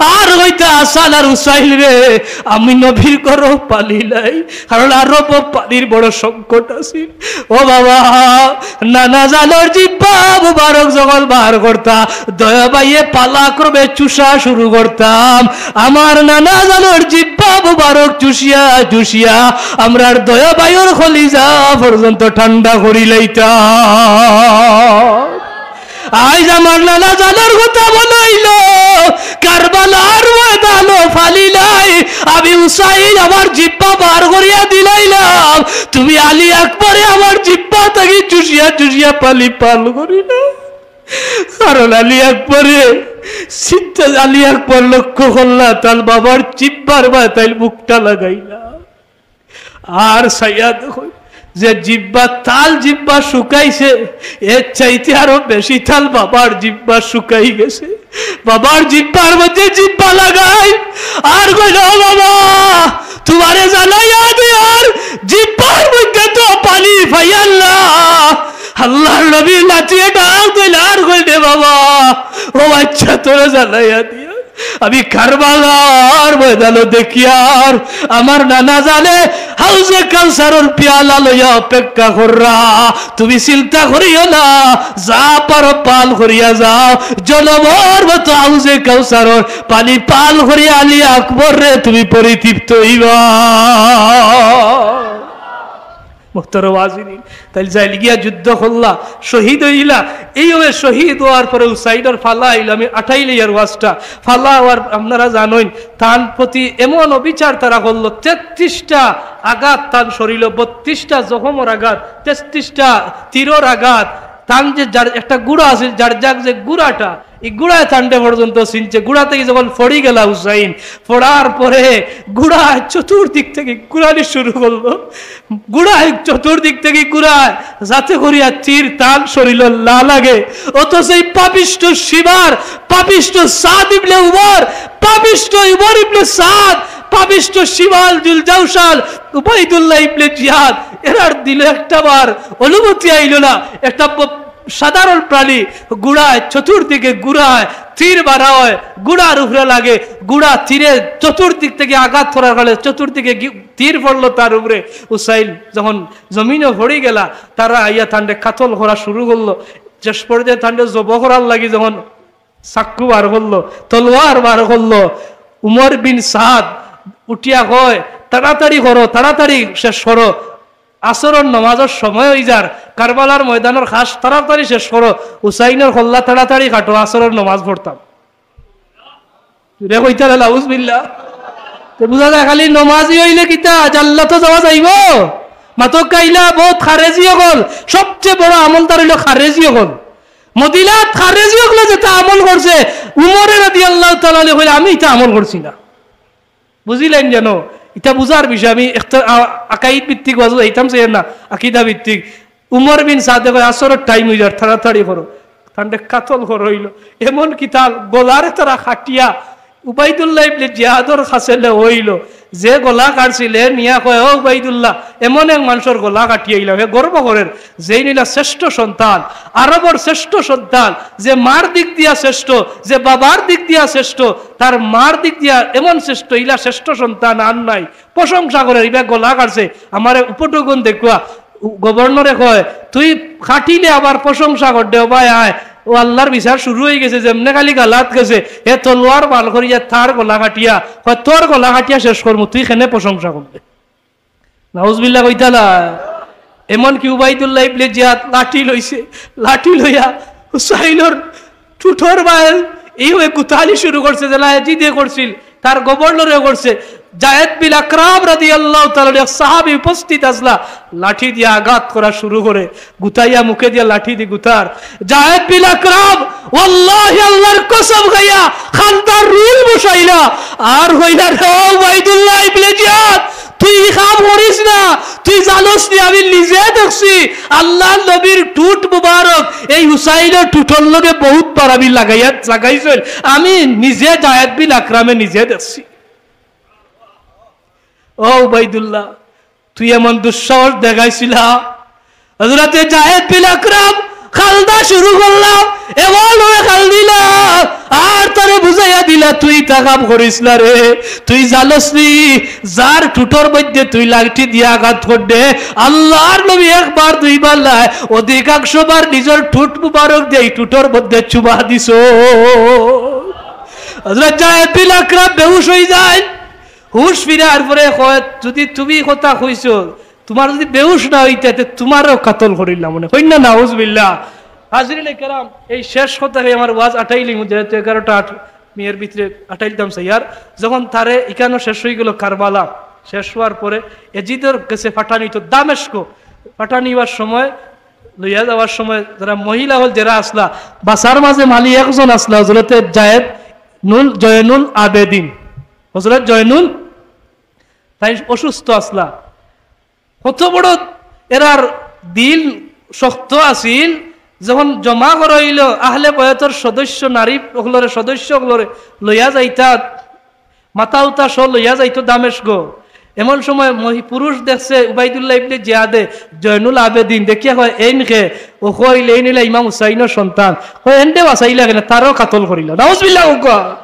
আর কইতা, "হাসান আর হুসাইন রে, আমি নবীর ঘরো পানি নাই।" কারণ আরবো পানির বড় সংকট আছিল। ও বাবা, নানা জানর জিব্বা মুবারক যখন বার করতা, দয়াবাইয়ে পালাক্রমে চুষা শুরু করতাম। আমার নানা জানর জিব্বা মুবারক চুষিয়া চুষিয়া আমরার দয়াবাইর কলিজা পর্যন্ত ঠান্ডা করিলাইতাম। আইজ আমার নানা জানর কথা মনো অইলো, কারবালার ময়দানো পানি নাই, আমি হুসাইন আমার জিব্বা বার করিয়া দিলাইলাম, তুমি আলী আকবরে আমার জিব্বা থাকি চুষিয়া চুষিয়া পানি পান করিলাও। কারণ আলী আকবরে চিন্তা, আলী আকবর লক্ষ্য করলা, তার বাবার জিব্বার বায় তাইল মুখটা লাগাইলা। আর চাইয়া দেখো যে জিব্বা, তাল জিব্বা শুকাইছে, এর চাইতে আরো বেশি তাল বাবার জিব্বা শুকাই গেছে। বাবার জিব্বার মধ্যে জিব্বা লাগাই আর কইল, "ও বাবা, তুমারে জানাইয়া দিয়ার জিব্বার মধ্যে তো পানি পাইয়ার না।" আল্লাহর নবী লাথিয়ে ডাক দিল আর কইল, "রে বাবা, ও বাচ্চা, তোরে জানাইয়া দিয়া আমি কারবালার ময়দানো দেখিয়ার আমার নানা জানে হাউজে কাউসারর পিয়ালা লইয়া অপেক্ষা কররা। তুমি চিন্তা করিও না, যা পারো পান করিয়া যাও। জনমর মতো হাউজে কাউসারর পানি পান করিয়া আলী আকবররে তুমি পরিতৃপ্ত অইবা।" মোহতরম হাজিরিন, তাইলে যাইল গিয়া যুদ্ধ করলা, শহীদ অইলা। এইভাবে শহীদ অওয়ার পরে হুসাইনর ফালা আইলো, আমি আটাইলে ইয়ার ওয়াজটা। ফালা অওয়ার আপনারা জানইন, তান প্রতি এমন অবিচার তারা করলো, তেত্রিশটা আঘাত তান শরীলো, বত্রিশটা জখমর আঘাত, তেত্রিশটা তীরর আঘাত, তান যে যার একটা ঘোড়া আছিল, যার যাক যে ঘোড়াটা, এই ঘোড়ায় তানরে পর্যন্ত চিনছে। ঘোড়া থাকি যখন পড়ি গেলা হুসাইন, পড়ার পরে ঘোড়ায় চতুর্দিক থাকি ঘুরানি শুরু করলো। ঘোড়ায় চতুর্দিক থাকি ঘুরায়, যাতে করিয়া তীর তান শরীলো না লাগে। অথচ এই পাপিষ্ঠ শিবার, পাপিষ্ঠ সাদ ইবনে উমর, পাপিষ্ঠ উমর ইবনে সাদ, পাপিষ্ঠ শিবাল জুল জাউশাল, উবাইদুল্লাহ ইবনে জিয়াদ, এরার দিলো একটা বার অনুমতি আইলো না। একটা ব-, সাধারণ প্রাণী, ঘোড়ায় চতুর্দিকে ঘোড়ায় তীর মারা হয়, ঘোড়ার উপরে লাগে, ঘোড়া তীরে চতুর্দিক থাকি আঘাত করার ফলে চতুর্দিকে গি-, তীর পড়লো তার উপরে। হুসাইন যখন জমিনো পড়ি গেলা, তারা আইয়া তানরে কাতল করা শুরু করলো। শেষ পর্যায়ে তানরে জবো করার লাগি যখন চাক্কু বার করলো, তলোয়ার বার করলো, উমর বিন সাদ উঠিয়া কয়, "তাড়াতাড়ি করো, তাড়াতাড়ি শেষ করো, আসরর নমাজর সময় অই যার, কারবালার ময়দানর খাস তাড়াতাড়ি শেষ করো, হুসাইনর কল্লা তাড়াতাড়ি কাটো, আসরর নমাজ পড়তাম।" রে কইতারা, নাউজুবিল্লাহ। তে বুঝা যায় খালি নমাজি অইলে কিতা জান্নাতো যাওয়া যাইবো? মাতক কাইলা বউত খারেজি অকল, সবচেয়ে বড় আমলদার অইলো খারেজি অকল। মদিনাত খারেজি অকলে যেটা আমল করছে, উমরে রাদিয়াল্লাহু তাআলা আনহু কইলা, "আমি ইটা আমল করছি না।" বুঝিলাইন যেন? ইটা বুঝার বিষয়। আমি একটা আ-, আকাইদ ভিত্তিক ওয়াজ যাইতাম চাই না, আকিদা ভিত্তিক। উমর বিন সাদে কয়, "আসরর টাইম অই যার, তাড়াতাড়ি করো।" তানরে কাতল করা অইলো। এমন কি তার গলারে তারা কাটিয়া উবাইদুল্লাহ ইবনে জিয়াদর কাছে নেওয়া অইলো। যে গলা কাটছিল, হে নিয়া কয়, "ও উবাইদুল্লাহ, এমন এক মানষর গলা কাটিয়া আইলাম।" হে গর্ব করের, যেইন অইলা শ্রেষ্ঠ সন্তান, আরবর শ্রেষ্ঠ সন্তান, যে মার দিক দিয়া শ্রেষ্ঠ, যে বাবার দিক দিয়া শ্রেষ্ঠ, তার মার দিক দিয়া এমন শ্রেষ্ঠ, ইলা শ্রেষ্ঠ সন্তান আর নাই। প্রশংসা করের, ইবা গলা কাটছে, আমারে উপটগুন দেখুয়া। গভর্নরে কয়, "তুই কাটিলে আবার প্রশংসা কররে, ও ভাই আয়, ও আল্লাহর বিচার শুরু অই গেছে।" যেমনে খালি গালাত গেছে, হে তলোয়ার বার করিয়া তার গলা কাটিয়া কয়, "তোর গলা কাটিয়া শেষ করমু, তুই কেনে প্রশংসা কররে?" নাউজুবিল্লাহ কইতালা। এমনকি উবাইদুল্লাহ ইবনে জিয়াদ লাঠি লইছে, লাঠি লইয়া হুসাইনর ঠুটর বায় এইভাবে গুতানি শুরু করছে, যেলা এজিদে করছিল, তার গভর্নরে করছে। জায়েদ বিন আকরাম রাদিয়াল্লাহু তাআলা আনহু, এক সাহাবী উপস্থিত আছলা, লাঠি দিয়া আঘাত করা শুরু করে, গুতাইয়া মুখে দিয়া লাঠি দি গুতার। জায়েদ বিন আকরাম, ওয়াল্লাহি আল্লাহর কসম খাইয়া, খান্দার রুল বসাইলা, আর কইলা, "রে উবাইদুল্লাহ ইবনে জিয়াদ, তুই ই কাম করিস না, তুই জানোস নি, আমি নিজে দেখছি, আল্লাহর নবীর ঠুট মুবারক এই হুসাইনর ঠুটর লগে বহুত বার আমি লাগাইয়া, লাগাইছইন, আমি নিজে জায়েদ বিন আকরামে নিজে দেখছি।" ও উবাইদুল্লাহ, তুই এমন দুঃসাহস দেখাইছিলা? হযরতে জায়েদ বিন আকরাম খান্দা শুরু করলা, এমন ভাবে খান্দিলা, আর তারে বুঝাইয়া দিলা, "তুই তা কাম করিস না রে, তুই জানোস নি, যার ঠুটর মধ্যে তুই লাঠি দিয়া আঘাত কররে, আল্লাহর নবী একবার দুইবার নায়, অধিকাংশ বার নিজর ঠুট মুবারক দিয়া ই ঠুটর মধ্যে চুমা দিছো।" হযরত জায়েদ বিন আকরাম বেহুশ অই যায়। হুশ ফিরার পরে কয়, "যদি তুমি কথা কইছো, তুমার যদি বেহুশ না অইতা, তে তুমারেও কাতল করিলাম অনে।" কইন না, নাউজুবিল্লাহ। হাজিরিনে কেরাম, এই শেষ কথা কই আমার ওয়াজ আটাইলিমু, যেহেতু এগারোটা আট মিনিটের ভিতরে আটাইলিতাম চাইয়ার। যখন তারে ইকানো শেষ অই গেল কারবালা, শেষ অওয়ার পরে এজিদর গেছে পাঠানি তো দামেস্ক, পাঠানি অওয়ার সময়, লইয়া যাওয়ার সময় যারা মহিলা অকল যেরা আছলা, বাসার মাঝে মালি একজন আছলা, হযরতে জায়েদ নুল, জয়নুল আবেদিন, হযরত জয়নুল, তাইন অসুস্থ আছলা। কত বড় এরার দিল শক্ত আছিল, যখন জমা করা অইলো, আহলে বয়তর সদস্য, নারী অকলরে, সদস্য অকলরে লইয়া যাইতা, মাথা উতা সহ লইয়া যাইতো দামেস্ক। এমন সময় মহি-, পুরুষ দেখছে উবাইদুল্লাহ ইবনে জিয়াদে, জয়নুল আবেদিন, দেখিয়া কয়, "এইন কে?" ও কইল, "এইন অইলা ইমাম হুসাইনর সন্তান।" কয়, "এনরে বাচাইলা কেনে? তারেও কাতল করিলা।" নাউজুবিল্লাহ কউক্কা।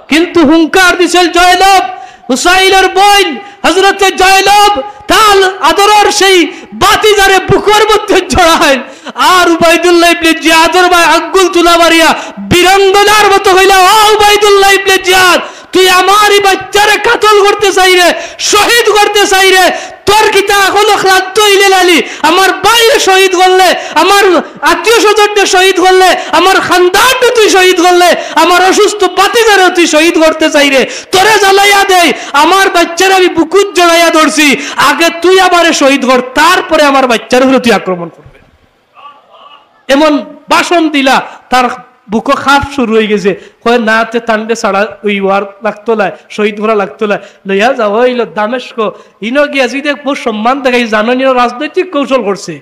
কিন্তু হুঙ্কার দিছিল জয়নব, হুসাইনর বইন হযরতে জয়নব, তার আদরর সেই ভাতিজারে বুকর মধ্যে জড়াইল। আর উবাইদুল্লাহ ইবনে জিয়াদর বায় আঙ্গুল তুলা মারিয়া বীরাঙ্গনার মতো কইলা, "ও উবাইদুল্লাহ ইবনে জিয়াদ, তুই আমার ই বাইচ্চারে কাতল করতে চাইরে, শহীদ করতে চাইরে, তোর কিতা এখনো ক্লান্ত অইলে নানি? আমার ভাইরে শহীদ করলে, আমার আত্মীয় স্বজনরে শহীদ করলে, আমার খান্দানরে তুই শহীদ করলে, আমার অসুস্থ ভাতিজারেও তুই শহীদ করতে চাইরে। তোরে জানাইয়া দেই, আমার বাইচ্চারে আমি বুকুত জড়াইয়া ধরছি, আগে তুই আমারে শহীদ কর, তারপরে আমার বাইচ্চার উপরে তুই আক্রমণ করবে।" এমন ভাষণ দিলা, তার বুকো খাপ শুরু অইগেছে। কয়, "না, তে তানরে ছাড়া অইওয়ার লাগতো নায়, শহীদ করা লাগতো নায়, লইয়া যাওয়া অইলো দামেস্ক।" ইনো গিয়া এজিদে বহুত সম্মান দেখাই, জানো নি, রাজনৈতিক কৌশল করছে।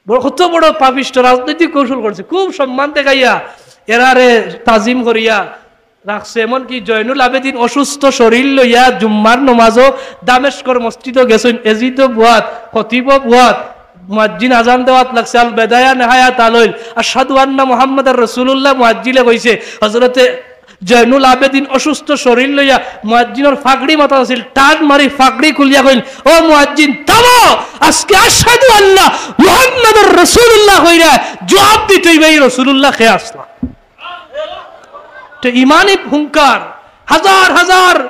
বড়, কত বড় পাপিষ্ট রাজনৈতিক কৌশল করছে। খুব সম্মান দেখাইয়া এরারে তাজিম করিয়া রাখছে। এমনকি জয়নুল আবেদিন অসুস্থ শরীর লইয়া জুম্মার নমাজও দামেস্কর মসজিদও গেছইন। এজিদও বুয়াত, খতিবও বুয়াত, মুয়াজ্জিন আজান দেওয়াত লাগছে, আল বেদায়া নেহায়াত আলইল, আশহাদু আন্না মুহাম্মাদার রাসূলুল্লাহ মুয়াজ্জিনে কইছে। হযরতে জয়নুল আবেদিন অসুস্থ শরীর লইয়া মুয়াজ্জিনর ফাগড়ি মাথাত আছিল, টান মারি ফাগড়ি খুলিয়া কইল, "ও মুয়াজ্জিন, থামো, আজকে আশহাদু আল্লা মুহাম্মাদুর রাসূলুল্লাহ কইরা জবাব দিতে অইবে, এই রাসূলুল্লাহ কে আছলা।" তো ইমানি হুঙ্কার, হাজার হাজার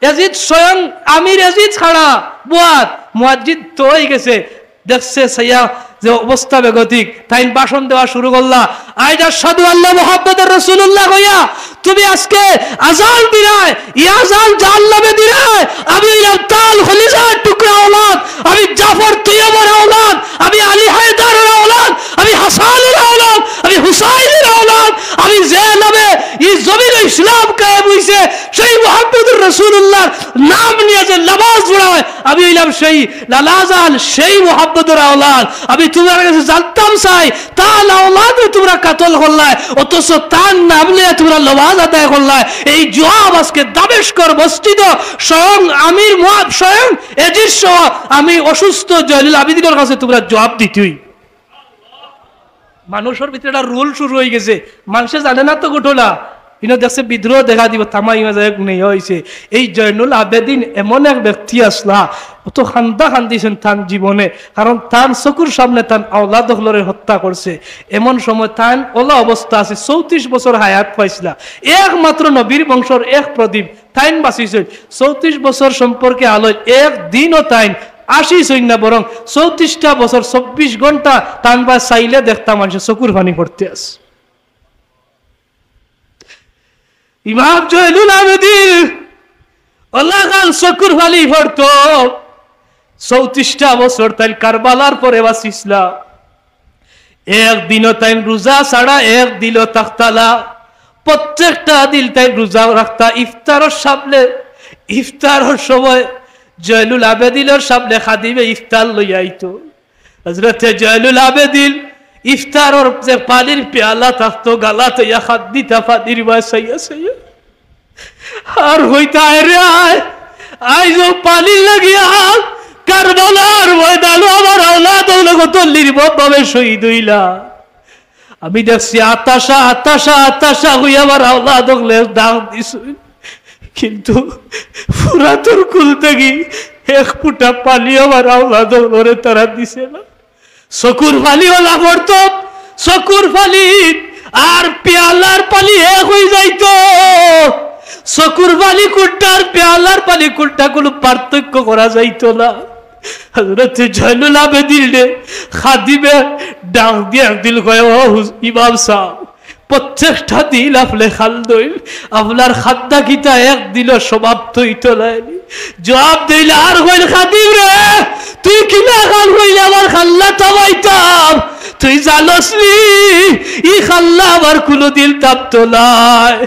এজিদ, স্বয়ং আমির এজিদ খাড়া, বুয়াত, মুয়াজ্জিন তো অইগেছে, দেখছে চাইয়া যে অবস্থা বেগতিক, তাইন ভাষণ দেওয়া শুরু করলা, "আইজ আশহাদু আল্লা মুহাম্মাদুর রাসূলুল্লাহ কইয়া তুমি আজকে আজান দিরায়, ই আজান জাহান্নামে দিরায়, আমি অইলাম তান কলিজার টুকরা আওলাদ, আমি জাফর তৈয়বর আওলাদ, আমি আলী হায়দারর আওলাদ, আমি হাসানর আওলাদ, আমি হুসাইনর আওলাদ, আমি যে নামে ই জমিনে ইসলাম কায়েম অইছে, সেই মুহাম্মদুর রাসূলুল্লাহর নাম নিয়া যে নামাজ পড়ায়, আমি অইলাম সেই লালা জান, সেই মুহাম্মদুর আওলাদ। আমি তুমার গেছে জানতাম চাই, তান আওলাদরে তুমরা কাতল করলায়, অথচ তান নাম লইয়া তুমরা নামাজ আদায় করলায়।" এই জবাব আজকে দামেস্কর মসজিদও স্বয়ং আমির মুয়া-, স্বয়ং এজিদ সহ আমি অসুস্থ জয়নুল আবেদিনর কাছে তুমরা জবাব দিতে অইবো। মানুষর ভিতরে একটা রুল শুরু অইগেছে, মানষে জানে না তো ঘটনা, ইনো দেখছে বিদ্রোহ দেখা দিবো, থামাইয়া যায়, নেই অইছে। এই জয়নুল আবেদিন এমন এক ব্যক্তি আছলা, অত কান্দা কান্দিছইন তান জীবনে, কারণ তান চকুর সামনে তান আওলাদ অকলরে হত্যা করছে। এমন সময় তান অলা অবস্থা আছে, চৌত্রিশ বছর হায়াত পাইছলা, একমাত্র নবীর বংশর এক প্রদীপ, তাইন বাঁচিছইন। চৌত্রিশ বছর সম্পর্কে আলোয় একদিনও তাইন আসিছইন না, বরং চৌত্রিশটা বছর চব্বিশ ঘন্টা তান বায় চাইলে দেখতা মানষে চকুর পানি পড়তে আছে। ইমাম জয়নুল আবেদিন অলাখান চকুর পানি পড়তো। চৌত্রিশটা বছর তাইন কারবালার পরে বাঁচিছলা। একদিনও তাইন রোজা ছাড়া একদিনও থাকতা না। প্রত্যেকটা দিন তাইন রোজা রাখতা। ইফতারর সামনে, ইফতারর সময় জয়নুল আবেদিনর সামনে খাদিমে ইফতার লইয়া আইতো। হযরতে জয়নুল আবেদিন ইফতারর যে পানির পেয়ালা থাকতো, গালাত ইয়া খাদিতা পানির বায় চাইয়া চাইয়া। আর কইতা, "আয় রে আয়, আইজ অউ পানির লাগিয়া কারবালার ময়দানো আমার আওলাদ অকল কত নির্মমভাবে শহীদ অইলা। আমি দেখছি আতাশা, আতাশা, আতাশা কইয়া আমার আওলাদ অকলে ডাক দিছইন, কিন্তু ফুরাতর কুল থাকি এক ফুটা পানি আমার আওলাদ অকলরে তারা দিছে না।" চকুর পানি অলা পড়তো, চকুর পানি আর পেয়ালার পানি এক অই যাইতো। চকুর পানি কুনটা আর পেয়ালার পানি কুনটা কুনু পার্থক্য করা যাইতো না। হযরতে জয়নুল আবেদিনরে খাদিমে ডাক দিয়া একদিন কয়, "ও হুজ-, ইমাম সাব, প্রত্যেকটা দিন আপনে কান্দইন, আপনার কান্দা কিতা একদিনও সমাপ্ত অইতো নায় নি?" জবাব দিলা আর কইল, "খাদিম রে, তুই কিলা কান কইলে আমার কান্না থামাইতাম? তুই জানোস নি, ই কান্না আমার কুনুদিন থামতো নায়।"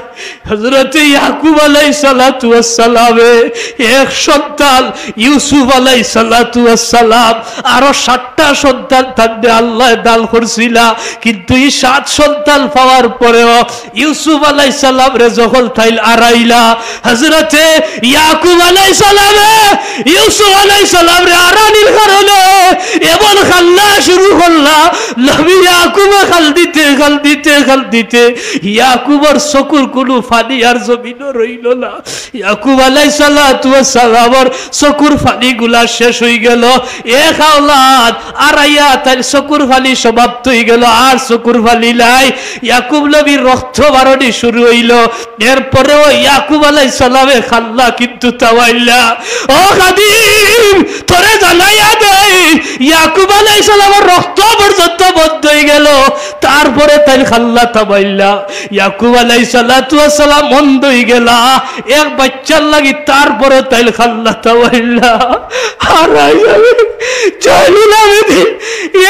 হযরতে ইয়াকুব আলাইহিস সালাতু ওয়াস সালামে এক সন্তান, ইউসুফ আলাইহিস সালাতু ওয়াস সালাম, আরো সাতটা সন্তান তানরে আল্লায় দান করছিলা, কিন্তু ই সাত সন্তান পাওয়ার পরেও ইউসুফ আলাইহিস সালামরে যখন তাইন আরাইলা, হযরতে ইয়াকুব আলাইহিস সালামে ইউসুফ আলাইহিস সালামরে আরানির কারণে এমন কান্না শুরু করলা, নবী ইয়াকুবে কান্দিতে, কান্দিতে, কান্দিতে ইয়াকুবর চকুর কুনু পানি আর জমিনো রইলো না। ইয়াকুব আলাইহিস সালাতু ওয়াস সালামর চকুর পানিগুলা শেষ অইগেলো। এক আওলাদ আরাইয়া তাইন চকুর পানি সমাপ্ত অইগেলো, আর চকুর পানি নাই। ইয়াকুব নবীর রক্ত বারনি শুরু অইলো। এরপরেও ইয়াকুব আলাইহিস সালামে কান্না কিন্তু থামাইলা। ও খাদিম, তোরে জানাইয়া দেই, ইয়াকুব আলাইহিস সালামর রক্ত পর্যন্ত বন্ধ অইগেলো, তারপরে তাইন খাল্লা থামাইলা। ইয়াকুব আলাইহিস সালাতু ওয়াস সালাম অন্ধ অইগেলা, এক বাচ্চার লাগি তারপরে তাইন খাল্লা থামাইলা। হারাই যাবে জয়নুল আবেদিন,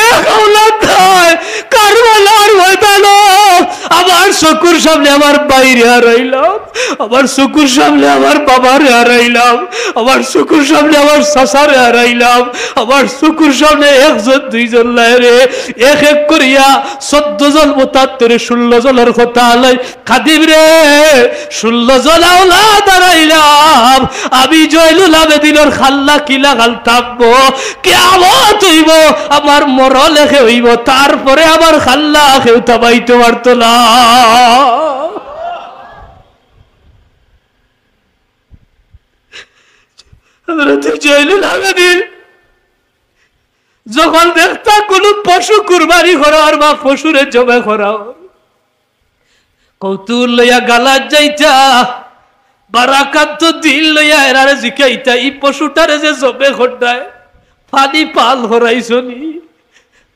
এক আওলাদ নাই। কারবালার ময়দানো আমার চকুর সামনে আমার ভাইরে হারাইলাম, আমার চকুর সামনে আমার বাবারে হারাইলাম, আমার চকুর সামনে আমার চাচারে হারাইলাম, আমার চকুর সামনে একজন দুইজন নায় রে, এক এক করিয়া চৌদ্দ জন মুতাত্তিরে ষোল্ল জনর কথা আলাই। খাদিম রে, ষোল্ল জন আওলাদ হারাইলাম, আমি জয়নুল আবেদিনর খাল্লা কিলা খাল থামবো? কিয়ামত অইবো, আমার মরণ একে অইবো, তারপরে আমার খাল্লা কেউ থামাইতো পারতো না। হযরত জয়নুল আবেদিন যখন দেখতা কুনু পশু কুরবানি করার বা পশুরে জবে করার, কৌতূহল লইয়া গালাত যাইতা, ভারাক্রান্ত দিল লইয়া এরারে জিকাইতা, "ই পশুটারে যে জবে কররায়, পানি পাল করাইছো নি?"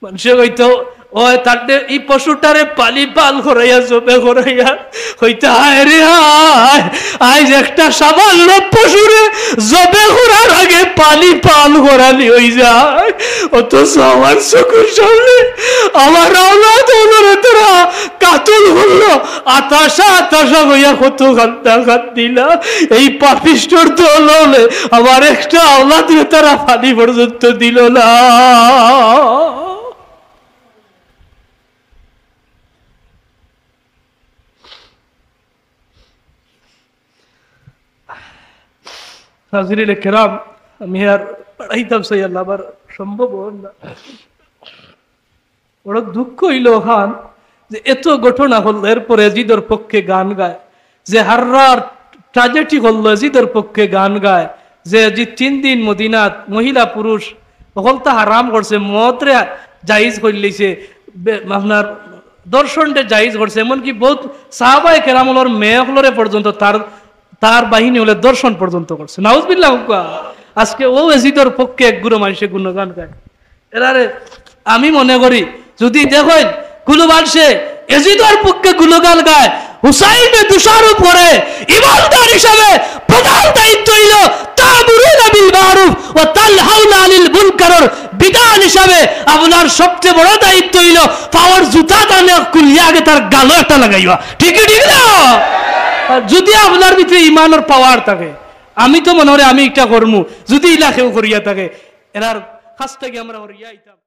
মানষে কইতো, "ওই তারে, ই পশুটারে পানি পাল করাইয়া, জবে করাইয়া।" কইতা, "হায় রে হায়, আইজ একটা সামান্য পশুরে জবে করার আগে পানি পাল করানি অইযায়।" অথচ আমার চকুর সামনে আমার আওলাদ অকলরে তারা কাতল করলো, আতাশা আতাশা কইয়া কত কান্দা কান্দিলা। এই পাপিষ্ঠর দল অকলে আমার একটা আওলাদরে তারা পানি পর্যন্ত দিল না। হাজিরিনে কেরাম, আমি আর বাড়াইতাম চাই আল্লাহ, আমার সম্ভব অয় না। বড় দুঃখ অইলো অখান যে এত ঘটনা করলো, এরপরে এজিদর পক্ষে গান গায়, যে হাররার ট্র্যাজেডি করলো এজিদর পক্ষে গান গায়, যে এজিদ তিন দিন মদিনাত মহিলা পুরুষ হকলতা হারাম করছে, মদরে জায়েজ করিলাইছে, বে-, আপনার ধর্ষণরে জায়েজ করছে, এমনকি বউত সাহাবায়ে কেরাম অকলর মেয়ে অকলরে পর্যন্ত তার, তার বাহিনী অকলে ধর্ষণ পর্যন্ত করছে। নাউজুবিল্লাহ কউক্কা। আজকে অউ এজিদর পক্ষে এক গুরু মানষে গুণগান গায়। এরারে আমি মনে করি, যুদি দেখইন কুনু মানষে এজিদর পক্ষে গুণগান গায়, হুসাইনরে দোষারোপ করে, ইমানদার হিসাবে প্রধান দায়িত্ব অইলো তা'মুরুনা বিল মা'রুফ ওয়া তানহাউনা আনিল মুনকারর বিধান হিসাবে আপনার সবচেয়ে বড় দায়িত্ব অইলো পাওর জুতা দানে খুলিয়া আগে তার গালো একটা লাগাইবা। ঠিক কি ঠিক না? আর যুদি আপনার ভিতরে ইমানর পাওয়ার থাকে, আমি তো মনে করি আমি ইটা করমু, যুদি ইলা কেউ করিয়া থাকে, এরার কাছ থাকি আমরা হরিয়া আইতাম।